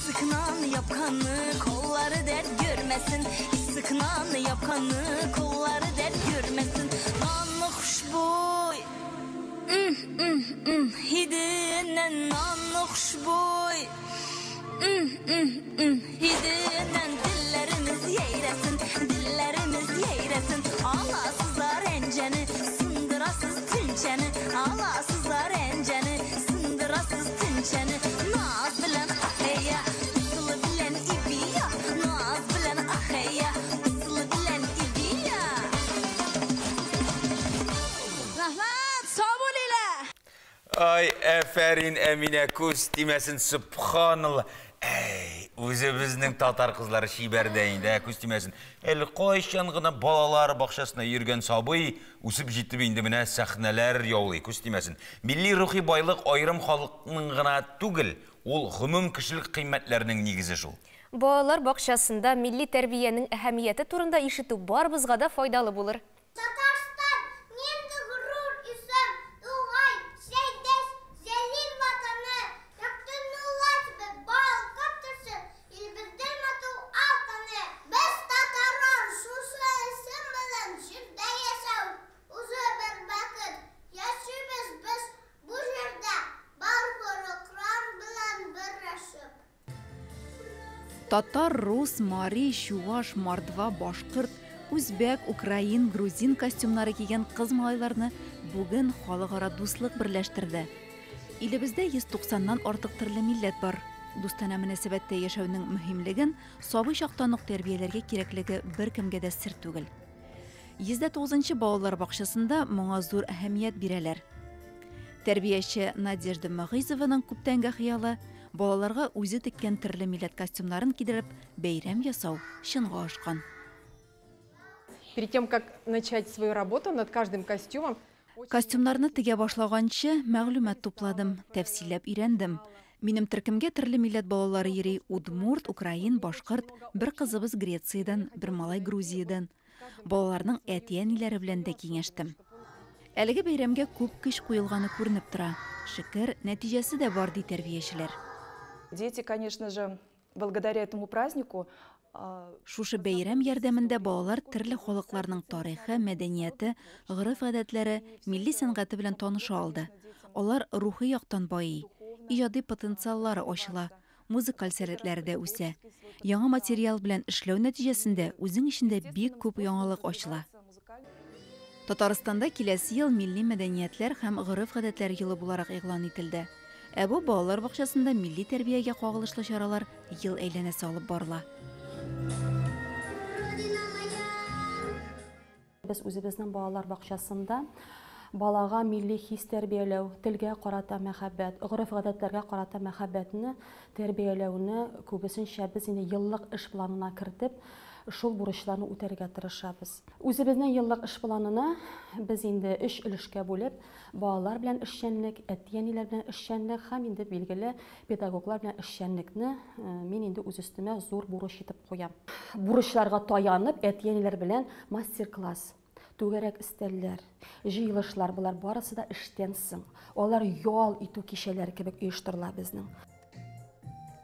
[SPEAKER 3] Sıkınan yapkanı kolları dert görmesin. Sıkınan yapkanı kolları dert görmesin. Nanlı kuşboy, hidinden nanlı kuşboy, hidinden dillerimiz yeyresin, dillerimiz yeyresin. Alasızlar enceni, sındırasız tünçeni. Alasızlar enceni, sındırasız tünçeni. Naz bilen aheya, usul bilen ibiya. Naz bilen aheya, usul bilen ibiya.
[SPEAKER 10] Rahmat, sog' bo'linglar.
[SPEAKER 1] Ай, афәрин, Әминә, күз тимәсен, субханалла. Әй, үзебезнең татар кызлары чибәр дә инде, ә, күз тимәсен. Әле кайчан гына балалар бакчасына йөргән сабый үсеп җитеп инде менә сәхнәләр яулый, күз тимәсен. Милли рухи байлык аерым халыкның гына түгел, ул гомум кешелек кыйммәтләренең нигезе шул.
[SPEAKER 2] Балалар бакчасында милли тәрбиянең әһәмияте турында ишетү барыбызга да файдалы булыр.
[SPEAKER 12] Татарстан, нинди горур исем, тугай, Сәйдәш, Җәлил ватаны, якты нурлар кебек балкып торсын, илебездә матур ал таны. Без татарлар шушы исем белән җирдә яшәү үзе бер бәхет. Яшибез без бу җирдә, бар халыклар белән берләшеп.
[SPEAKER 13] Татар, рус, мари, чуваш, мордва, башкорт, үзбәк, украин, грузин костюмнары кигән кыз малайларны бүген халыкара дуслык берләштерде. Илебездә 190-нан артык төрле милләт бар. Дустанә мөнәсәбәттә яшәүнең мөһимлеген сабый чактан ук тәрбияләргә кирәклеге беркемгә дә сер түгел. 109 балалар бакчасында моңа зур әһәмият бирәләр. Тәрбияче Надежда Мәгыйзованың күптәнге хыялы балаларга үзе теккән төрле милләт костюмнарын кидереп бәйрәм ясау чынга ашкан.
[SPEAKER 14] Перед тем, как начать свою работу над каждым костюмом,
[SPEAKER 13] Костюмнарны тегә башлаганчы мәгълүмат тупладым, тәфсилләп өйрәндем. Минем төркемгә төрле милләт балалары йөри: удмурт, украин, башкорт, бер кызыбыз Грециядән, бер малай Грузиядән. Балаларның әти-әниләре белән дә киңәштем. Әлеге бәйрәмгә күп көч куелганы күренеп тора. Шөкер, нәтиҗәсе дә бар, ди тәрбиячеләр.
[SPEAKER 8] Дети, конечно же, благодаря этому празднику
[SPEAKER 13] Шушы бәйрәм ярдәмендә балалар төрле халыкларның тарихы, мәдәнияте, гореф-гадәтләре, милли сәнгате белән таныша алды. Алар рухи яктан байый, иҗади потенциаллары ачыла, музыкаль сәләтләре дә үсә. Яңа материал белән эшләү нәтиҗәсендә үзең эчендә бик күп яңалык ачыла. Татарстанда киләсе ел милли мәдәниятләр һәм гореф-гадәтләр елы буларак игълан ителде. Ә бу балалар бакчасында милли тәрбиягә кагылышлы чаралар ел әйләнәсе алып барыла.
[SPEAKER 15] Без үзебезнең балалар бакчасында балага милли хис тәрбияләү, телгә карата мәхәббәт, гореф-гадәтләргә карата мәхәббәтне тәрбияләүне күбесенчә без инде еллык эш планына кертеп, шул бурычларны үтәргә тырышабыз. Үзебезнең еллык эш планына без инде өч өлешкә бүлеп, балалар белән эшчәнлек, әти-әниләр белән эшчәнлек һәм инде билгеле педагоглар белән эшчәнлекне мин инде үз өстемә зур бурыч итеп куям. Бурычларга таянып, әти-әниләр белән мастер-класс, түгәрәк өстәлләр, җыелышлар, болар барысы да эштән соң. Алар ял итү кичәләре кебек оештырыла безнең.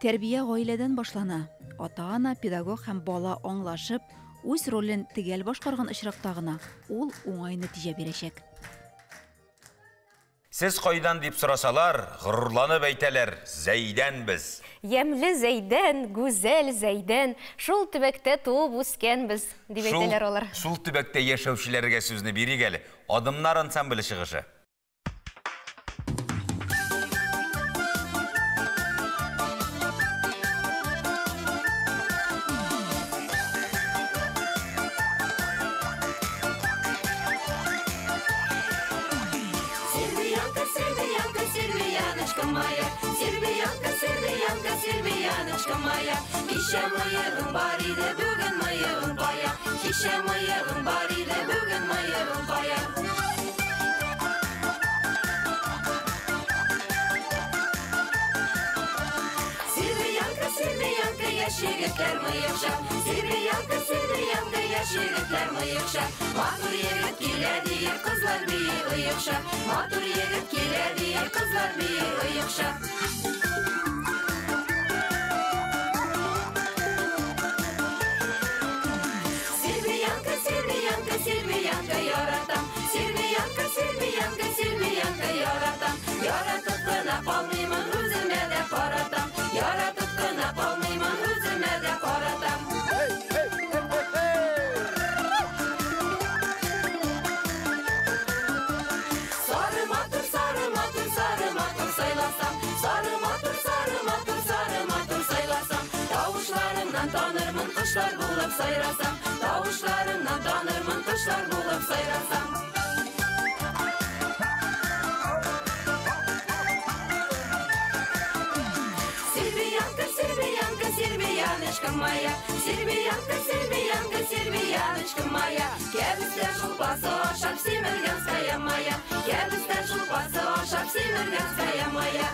[SPEAKER 13] Тәрбия гаиләдән башлана. Ата-ана, педагог һәм бала аңлашып, үз ролен төгәл башкарган очракта гына ул уңай нәтиҗә бирәчәк.
[SPEAKER 1] Сез кайдан дип сорасалар, горурланып әйтәләр, Зәйдән без.
[SPEAKER 2] Ямьле Зәйдән, гүзәл Зәйдән, шул төбәктә туып үскәнбез, дип әйтәләр алар.
[SPEAKER 1] Шул төбәктә яшәүчеләргә сүзне бирик әле. Адымнар ансамбле чыгышы.
[SPEAKER 3] Сербиянка, сербиянка, сербияночка моя, сербиянка, сербиянка, сербияночка моя. Кичә мыегың бар иде, бүген мыегың кая? Кичә мыегың бар иде, бүген мыегың кая? Сербиянка, сербиянка, яшь егетләр мыекча. Сербиянка, сербиянка, яшь егетләр мыекча. Матур егет килә диеп, кызлар бии оекча. Матур егет килә диеп, кызлар бии оекча. Сербиянка, сербиянка, сербиянка яратам. Сербиянка, сербиянка, сербиянка яратам. Яратып кына калмыймын, үземә дә каратам. Яратып кына калмыймын, үземә дә каратам. Сары матур, сары матур, сары матур сайласам. Сары матур, сары матур, сары матур сайласам. Тавышларыңнан танырмын, кошлар булып сайрасам. Тавышларыңнан танырмын, кошлар булып сайрасам. Сербиянка, сербиянка, сербияночка моя. Сербиянка, сербиянка, сербияночка моя. Кәбестә шулпасы ашап симергәнская моя. Кәбестә шулпасы ашап симергәнская моя.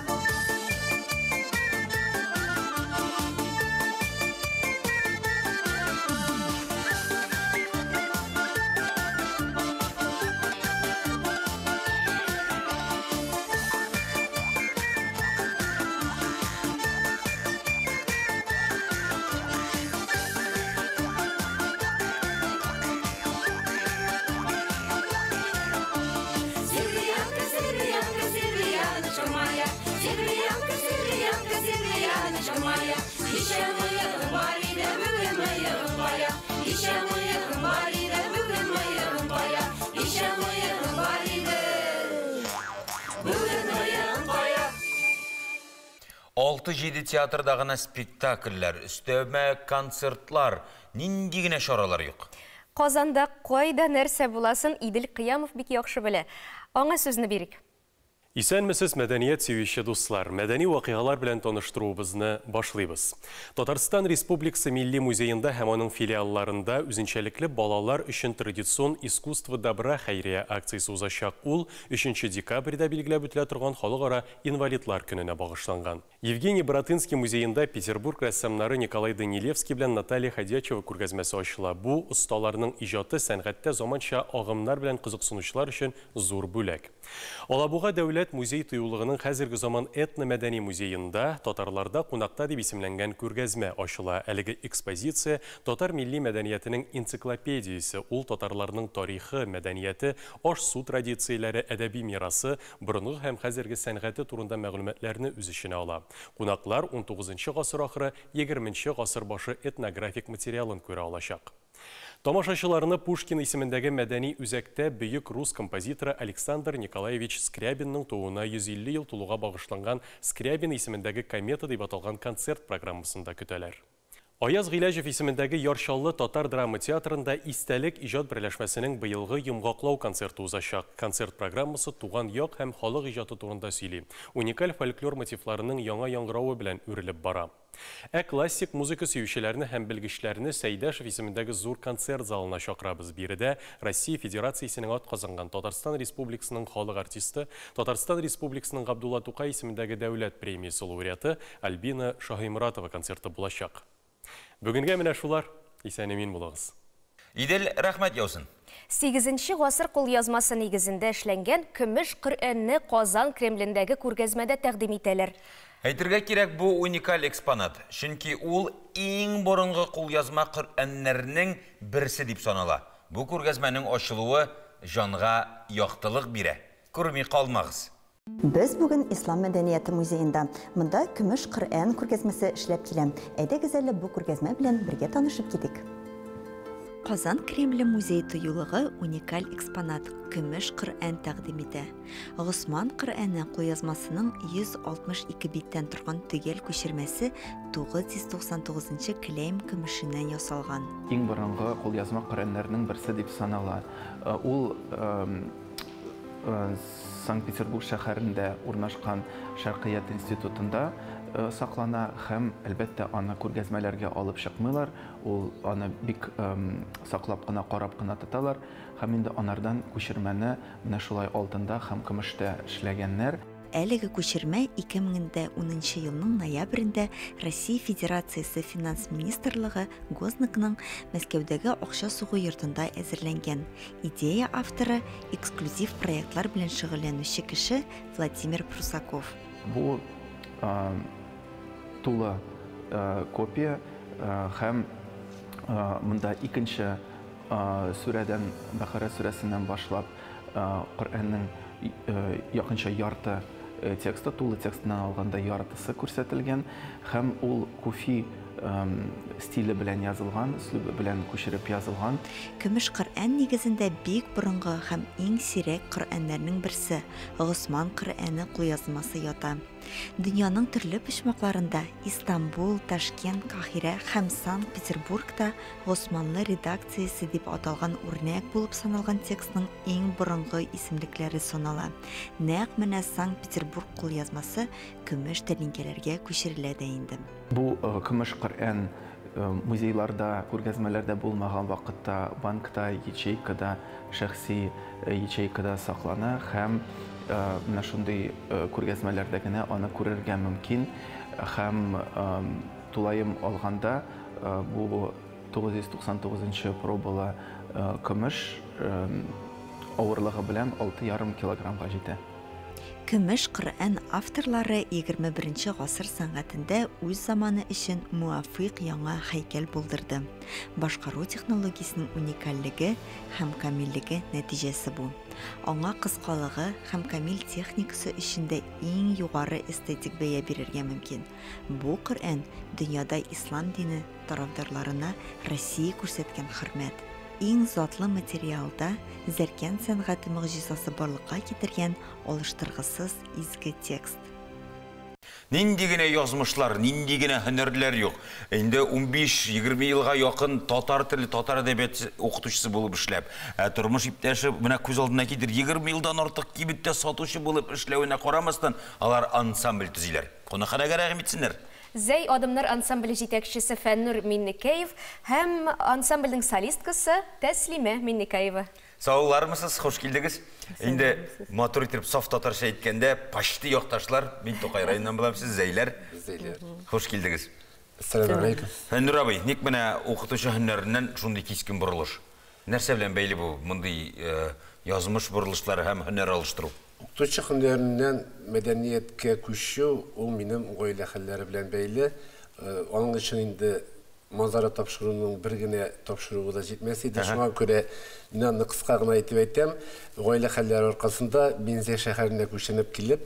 [SPEAKER 3] Сербиянка, сербиянка, сербияночка моя. Сербиянка, сербиянка, сербияночка моя. Кичә мыегың бар иде, бүген мыегың кая? Кичә мыегың бар иде, бүген мыегың кая? Кичә мыегың бар иде, бүген мыегың кая?
[SPEAKER 1] Алты-җиде театрда гына спектакльләр, өстәмә концертлар, нинди генә чаралар юк.
[SPEAKER 2] Казанда кайда нәрсә буласын Идел Кыямов бик яхшы белә. Аңа сүзне бирик.
[SPEAKER 17] Исәнмесез, мәдәният сөюче дуслар! Мәдәни вакыйгалар белән таныштыруыбызны башлыйбыз. Татарстан Республикасы Милли музеенда һәм аның филиалларында үзенчәлекле балалар өчен традицион Искусство добра хәйрия акциясе узачак. Ул өченче декабрьдә билгеләп үтелә торган Халыкара инвалидлар көненә багышланган. Евгений Баратынский музеенда Петербург рәссамнары Николай Данилевский белән Наталья Ходячева күргәзмәсе ачыла. Бу, осталарның иҗаты, сәнгатьтә заманча агымнар белән кызыксынучылар өчен зур бүләк. Алабуга дәүләт музей-тыюлыгының хәзерге заман этно-мәдәни музеенда Татарларда кунакта дип исемләнгән күргәзмә ачыла. Әлеге экспозиция, татар милли мәдәниятенең энциклопедиясе, ул татарларның тарихы, мәдәнияте, аш-су традицияләре, әдәби мирасы, борынгы һәм хәзерге сәнгате турында мәгълүматларны үз эченә ала. Кунаклар унтугызынчы гасыр ахыры, егерменче гасыр башы этнографик материалын күрә алачак. Тамашачыларны Пушкин исемендәге мәдәни үзәктә бөек рус композиторы Александр Николаевич Скрябинның тууына 150 ел тулуга багышланган Скрябин исемендәге комета дип аталган концерт программасында көтәләр. Аяз Гыйләҗев исемендәге Яр Чаллы татар драма театрында Истәлек иҗат берләшмәсенең быелгы йомгаклау концерты узачак. Концерт программасы туган як һәм халык иҗаты турында сөйли, уникаль фольклор мотивларының яңа яңгыравы белән үрелеп бара. Ә классик музыка сөючеләрне һәм белгечләрне Сәйдәшев исемендәге зур концерт залына чакырабыз. Биредә Россия Федерациясенең атказанган Татарстан Республикасының халык артисты, Татарстан Республикасының Габдулла Тукай исемендәге дәүләт премиясе лауреаты Альбина Шаһиморатова концерты булачак. Бүгенгә менә шулар. Исән-имин булыгыз.
[SPEAKER 1] Идел, рәхмәт яусын.
[SPEAKER 2] Сигезенче гасыр кулъязмасы нигезендә эшләнгән көмеш Коръәнне Казан Кремлендәге күргәзмәдә тәкъдим итәләр.
[SPEAKER 1] Әйтергә кирәк, бу уникаль экспонат, чөнки ул иң борынгы кулъязма Коръәннәрнең берсе дип санала. Бу күргәзмәнең ачылуы җанга яктылык бирә. Күрми калмагыз.
[SPEAKER 18] Без бүген Ислам мәдәнияте музеенда. Монда Көмеш Коръән күргәзмәсе эшләп килә. Әйдәгез әле бу күргәзмә белән бергә танышып китик.
[SPEAKER 19] Казан Кремле музей-тыюлыгы уникаль экспонат, Көмеш Коръән тәкъдим итә. Госман Коръәне кулъязмасының 162 биттән торган төгәл күчермәсе 999 нчы кләйм көмешеннән ясалган.
[SPEAKER 20] Иң борынгы кулъязма Коръәннәрнең берсе дип санала. Ул Санкт-Петербург шәһәрендә урнашкан Шәркыят институтында саклана һәм, әлбәттә, аны күргәзмәләргә алып чыкмыйлар, ул аны бик саклап кына, карап кына тоталар һәм инде анардан күчермәне менә шулай алтында һәм көмештә эшләгәннәр.
[SPEAKER 19] Әлеге күчермә 2010 нчы елның ноябрендә Россия Федерациясе Финанс министрлыгы Гознакның Мәскәүдәге акча сугу йортында әзерләнгән. Идея авторы, эксклюзив проектлар белән шөгыльләнүче кеше Владимир Прусаков.
[SPEAKER 20] Бу тулы копия һәм монда икенче сүрәдән, Бәкара сүрәсеннән башлап, Коръәннең якынча ярты тексты, тулы текстыннан алганда яртысы күрсәтелгән һәм ул куфи стиле белән язылган, өслүбе белән күчереп язылган.
[SPEAKER 19] Көмеш Коръән нигезендә бик борынгы һәм иң сирәк Коръәннәрнең берсе, Госман Коръәне кулъязмасы ята. Дөньяның төрле почмакларында, Истанбул, Ташкент, Каһирә һәм Санкт-Петербургта Госманлы редакциясе дип аталган үрнәк булып саналган текстның иң борынгы исемлекләре санала. Нәкъ менә Санкт-Петербург кулъязмасы көмеш тәлинкәләргә күчерелә дә инде.
[SPEAKER 20] Бу көмеш Коръән музейларда, күргәзмәләрдә булмаган вакытта банкта, ячейкада, шәхси ячейкада саклана һәм менә шундый күргәзмәләрдә генә аны күрергә мөмкин. Һәм тулаем алганда бу 999 нчы пробалы көмеш авырлыгы белән алты ярым килограммга җитә.
[SPEAKER 19] Көмеш Коръән авторлары 21 нче гасыр сәнгатендә үз заманы өчен муафыйк яңа һәйкәл булдырды. Башкару технологиясенең уникальлеге һәм камиллеге нәтиҗәсе бу. Аңа кыскалыгы һәм камил техникасы өчен дә иң югары эстетик бәя бирергә мөмкин. Бу Коръән, дөньяда ислам дине тарафдарларына Россия күрсәткән хөрмәт. Иң затлы материалда зәркән сәнгате могҗизасы барлыкка китергән алыштыргысыз изге текст.
[SPEAKER 1] Нинди генә язмышлар, нинди генә һөнәрләр юк. Инде 15-20 елга якын татар теле, татар әдәбияты укытучысы булып эшләп, ә тормыш иптәше менә күз алдына китер, 20 елдан артык кибеттә сатучы булып эшләвенә карамастан, алар ансамбль төзиләр. Кунакханәгә рәхим итсеннәр.
[SPEAKER 2] Зәй адымнар ансамбле җитәкчесе Фәннур Миннекәев һәм ансамбльнең солисткасы Тәслимә Миннекәева.
[SPEAKER 1] Саулармысыз, хуш килдегез. Инде матур итеп саф татарча әйткәндә, почти якташлар, мин Тукай районыннан булам, сез Зәйләр.
[SPEAKER 11] Зәйләр.
[SPEAKER 1] Хуш килдегез.
[SPEAKER 11] Ассаламу алейкум.
[SPEAKER 1] Фәннур абый, ник менә укытучы һөнәреннән шундый кискен борылыш? Нәрсә белән бәйле бу мондый язмыш борылышлары һәм һөнәр алыштыру?
[SPEAKER 11] Укытучы һөнәреннән мәдәнияткә күчү ул минем гаилә хәлләре белән бәйле. Аның өчен инде манзара тапшыруның бер генә тапшыруы да җитмәс иде. Шуңа күрә мин аны кыска гына итеп әйтәм. Гаилә хәлләре аркасында Минзәй шәһәренә күченеп килеп,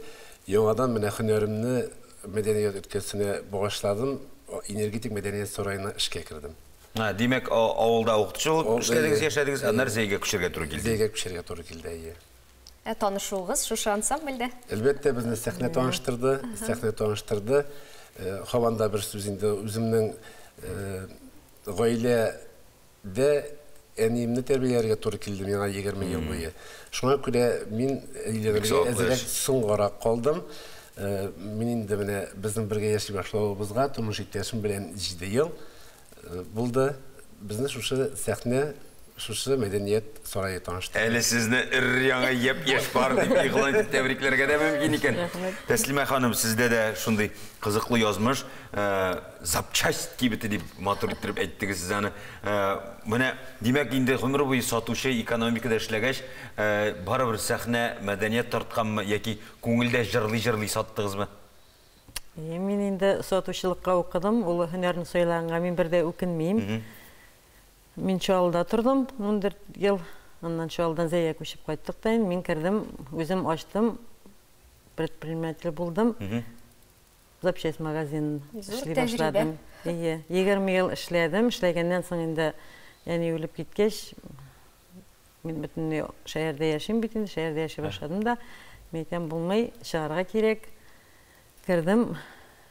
[SPEAKER 11] яңадан менә һөнәремне мәдәният өлкәсенә багышладым, энергетик мәдәният сараена эшкә кердем.
[SPEAKER 1] Димәк, авылда укытучы булып эшләдегез, яшәдегез, аннары Зәйгә күчәргә туры килде.
[SPEAKER 11] Зәйгә күчәргә туры килде, әйе.
[SPEAKER 2] Ә танышуыгыз шушы ансамбльдә?
[SPEAKER 11] Әлбәттә, безне сәхнә таныштырды, сәхнә таныштырды. Һаман да бер сүз инде, үземнең гаиләдә әниемне тәрбияләргә туры килде миңа 20 ел буе. Шуңа күрә мин өйләнергә әзрәк соңгарак калдым. Мин инде менә безнең бергә яши башлавыбызга тормыш иптәшем белән 7 ел булды. Безне шушы сәхнә, шушы мәдәният сарае таныштырды.
[SPEAKER 1] Әле сезне өр-яңа япь-яшь пар дип игълан итеп тәбрикләргә дә мөмкин икән. Тәслимә ханым, сездә дә шундый кызыклы язмыш, запчасть кибете дип матур иттереп әйттегез сез аны. Менә, димәк, инде гомер буе сатучы, экономикада эшләгәч, барыбер сәхнә, мәдәният тартканмы яки күңелдә җырлый-җырлый саттыгызмы?
[SPEAKER 21] Мин инде сатучылыкка укыдым, ул һөнәрне сайлаганга мин бер дә үкенмим. Мин Чаллыда тордым 14 ел, аннан Чаллыдан Зәйгә күчеп кайттык та инде. Мин кердем, үзем ачтым, предприниматель булдым. Запчасть магазинын эшли башладым. Әйе, 20 ел эшләдем. Эшләгәннән соң инде әни үлеп киткәч, мин бөтенләй шәһәрдә яшим бит инде, шәһәрдә яши башладым да. Мин әйтәм, булмый, чыгарга кирәк. Кердем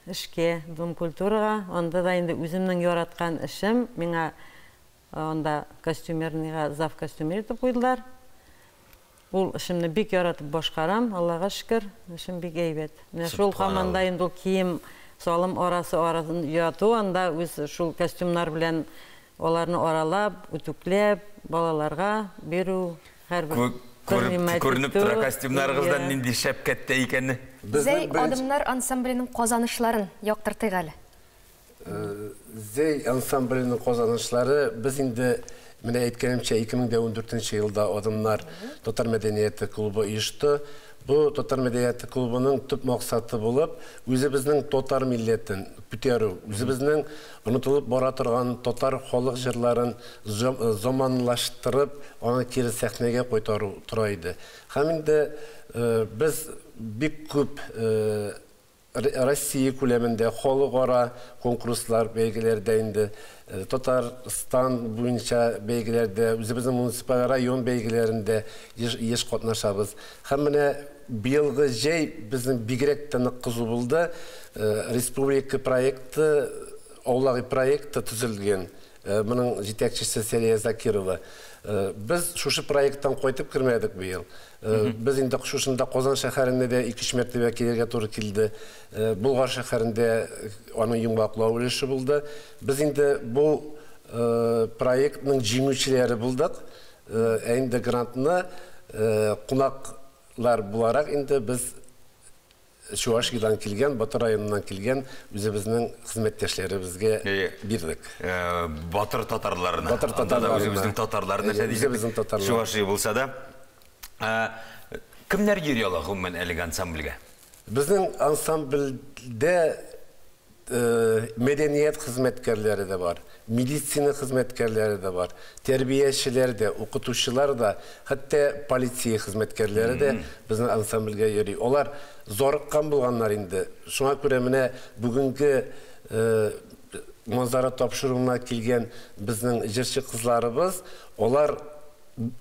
[SPEAKER 21] эшкә, Дом культурага. Анда да инде үземнең яраткан эшем, миңа анда костюмерныйга зав костюмер итеп куйдылар. Ул эшемне бик яратып башкарам, Аллага шөкер, эшем бик әйбәт. Менә шул һаман да инде ул кием салым арасы арасын яту, анда үз шул костюмнар белән аларны аралап, үтүкләп, балаларга бирү, һәрбер
[SPEAKER 1] Күренеп тора костюмнарыгыздан нинди шәп кәттә икәнне.
[SPEAKER 2] Зәй адымнар ансамбленең казанышларын яктыртыйк әле.
[SPEAKER 11] Зәй ансамбленең казанышлары, без инде менә әйткәнемчә 2014 елда Адымнар татар мәдәнияте клубы оешты. Бу татар мәдәнияте клубының төп максаты булып, үзебезнең татар милләтен күтәрү, үзебезнең онытылып бара торган татар халык җырларын заманлаштырып, аны кире сәхнәгә кайтару тора иде. Һәм инде без бик күп Россия күләмендә халыкара конкурслар, бәйгеләрдә инде Татарстан буенча бәйгеләрдә, үзебезнең муниципаль район бәйгеләрендә еш катнашабыз. Һәм менә быелгы җәй безнең бигрәк тә нык кызу булды. Республика проекты, Аулак проекты төзелгән. Моның җитәкчесе Сәрия Закирова. Без шушы проекттан кайтып кермәдек быел. Без инде шушында Казан шәһәренә дә 2-3 мәртәбә килергә туры килде. Болгар шәһәрендә аның йомгаклау өлеше булды. Без инде бу проектның җиңүчеләре булдык. Ә инде грантны кунаклар буларак инде без Чувашиядән килгән, Батыр районыннан килгән үзебезнең хезмәттәшләребезгә бирдек.
[SPEAKER 1] Батыр татарларына.
[SPEAKER 11] Батыр татарларына.
[SPEAKER 1] Үзебезнең татарларына.
[SPEAKER 11] Үзебезнең татарлар.
[SPEAKER 1] Чувашия булса да. Кемнәр йөри ала гомумән әлеге ансамбльгә?
[SPEAKER 11] Безнең ансамбльдә мәдәният хезмәткәрләре дә бар, медицина хезмәткәрләре дә бар, тәрбиячеләр дә, укытучылар да, хәтта полиция хезмәткәрләре дә безнең ансамбльгә йөри. Алар зарыккан булганнар инде. Шуңа күрә менә бүгенге манзара тапшыруына килгән безнең җырчы кызларыбыз, алар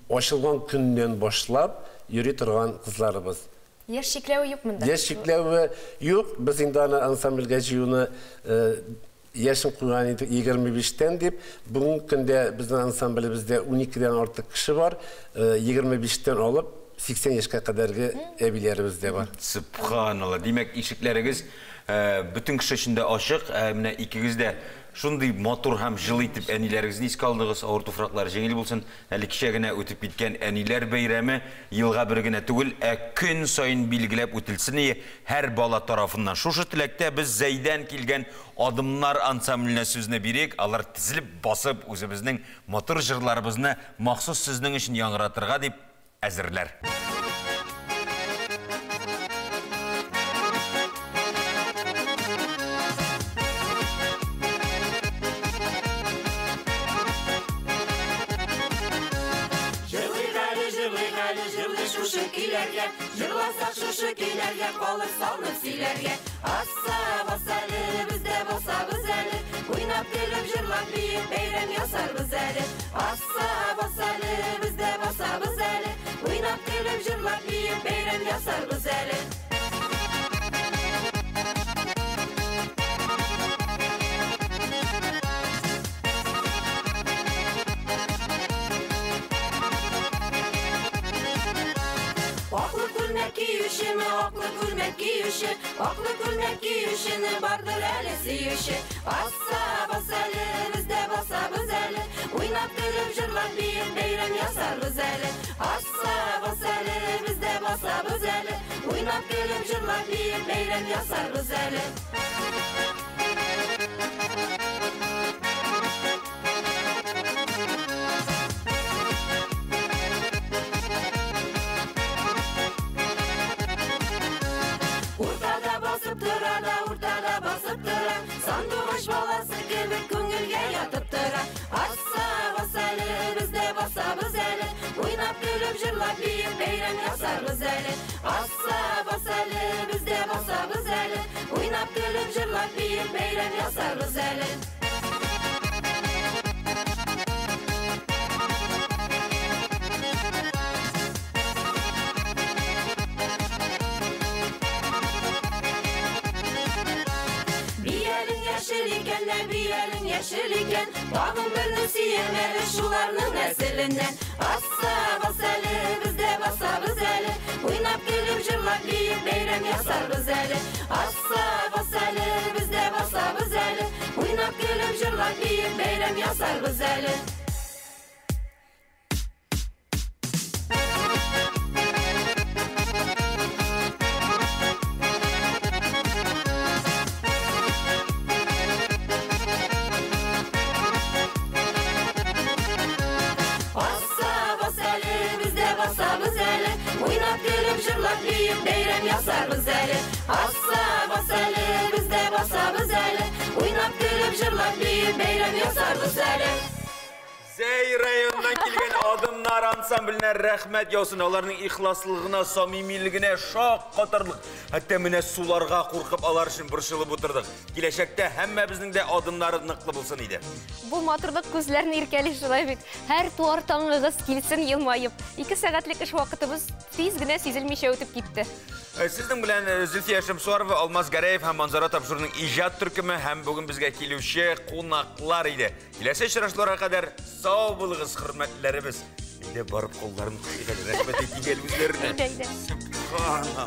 [SPEAKER 11] ачылган көннән башлап йөри торган кызларыбыз.
[SPEAKER 2] Яшь чикләве юк монда.
[SPEAKER 11] Яшь чикләве юк. Без инде аны ансамбльгә җыюны яшен куйган идек 25-тән дип. Бүгенге көндә безнең ансамблебездә 12-дән артык кеше бар. 25-тән алып 80 яшькә кадәрге әбиләребез дә бар.
[SPEAKER 1] Сөбханалла. Димәк, ишекләрегез бөтен кеше өчен дә ачык. Менә икегез дә шундый матур һәм җылы итеп әниләрегезне искә алдыгыз. Авыр туфраклары җиңел булсын. Әле кичә генә үтеп киткән әниләр бәйрәме елга бер генә түгел, ә көн саен билгеләп үтелсен ие һәр бала тарафыннан. Шушы теләктә без Зәйдән килгән Адымнар ансамбленә сүзне бирик. Алар тезелеп басып үзебезнең матур җырларыбызны махсус сезнең өчен яңгыратырга дип әзерләр.
[SPEAKER 16] Җырлыйк әле, җырлыйк әле, җырлыйк шушы көйләргә, Җырласак шушы көйләргә, калыр салынып сөйләргә. Асса, бас әле, без дә басабыз әле, Уйнап, көлеп, җырлап, биеп, бәйрәм ясарбыз әле. Асса, бас әле, без дә басабыз әле, Уйнап, көлеп, җырлап, биеп, бәйрәм ясарбыз әле. Аклы күлмәк киючеме, аклы күлмәк киюче, Аклы күлмәк киючене бардыр әле сөюче. Асса, бас әле, без дә басабыз әле, Уйнап, көлеп, җырлап, биеп, бәйрәм ясарбыз әле. Асса, бас әле, без дә басабыз әле, Уйнап, көлеп, җырлап, биеп, бәйрәм ясарбыз әле. Уртада басып тора да, уртада басып тора, Сандугач баласы кебек күңелгә ятып тора. Асса, бас әле, без дә басабыз әле, Уйнап, көлеп, җырлап, биеп, бәйрәм ясарбыз әле. Асса, бас әле, без дә басабыз әле, Уйнап, көлеп, җырлап, биеп, бәйрәм ясарбыз әле. Биялең яшел икән лә, биялең яшел икән, Тагын берне сөям әле шуларның нәселеннән. Асса, бас әле, без дә басабыз әле, Уйнап, көлеп, җырлап, биеп, бәйрәм ясарбыз әле. Асса, бас әле, без дә басабыз әле, Уйнап, көлеп, җырлап, биеп, бәйрәм ясарбыз әле. Асса, бас әле, без дә басабыз әле, Уйнап, көлеп, җырлап, биеп, бәйрәм ясарбыз әле. Асса, бас әле, без дә басабыз әле, Уйнап, көлеп, җырлап, биеп, бәйрәм ясарбыз әле.
[SPEAKER 1] Зәй районыннан килгән Адымнар ансамбленә рәхмәт яусын. Аларның ихласлыгына, самимилегенә шаккатарлык. Хәтта менә суларга куркып алар өчен борчылып утырдык. Киләчәктә һәммәбезнең дә адымнары ныклы булсын иде.
[SPEAKER 2] Бу матурлык күзләрне иркәли шулай бит. Һәр туар таңыгыз килсен елмаеп. 2 сәгатьлек эш вакытыбыз тиз генә сизелмичә үтеп китте.
[SPEAKER 1] Сезнең белән Зөлфия Шәмсуарова, Алмаз Гәрәев һәм Манзара тапшыруының иҗат төркеме һәм бүген безгә килүче кунаклар иде. Киләсе очрашуларга кадәр сау булыгыз, хөрмәтләребез. Әйдә барып кулларын кысыйк әле, рәхмәт әйтик әле үзләренә.
[SPEAKER 2] Әйдә, әйдә.
[SPEAKER 1] Сөбханалла.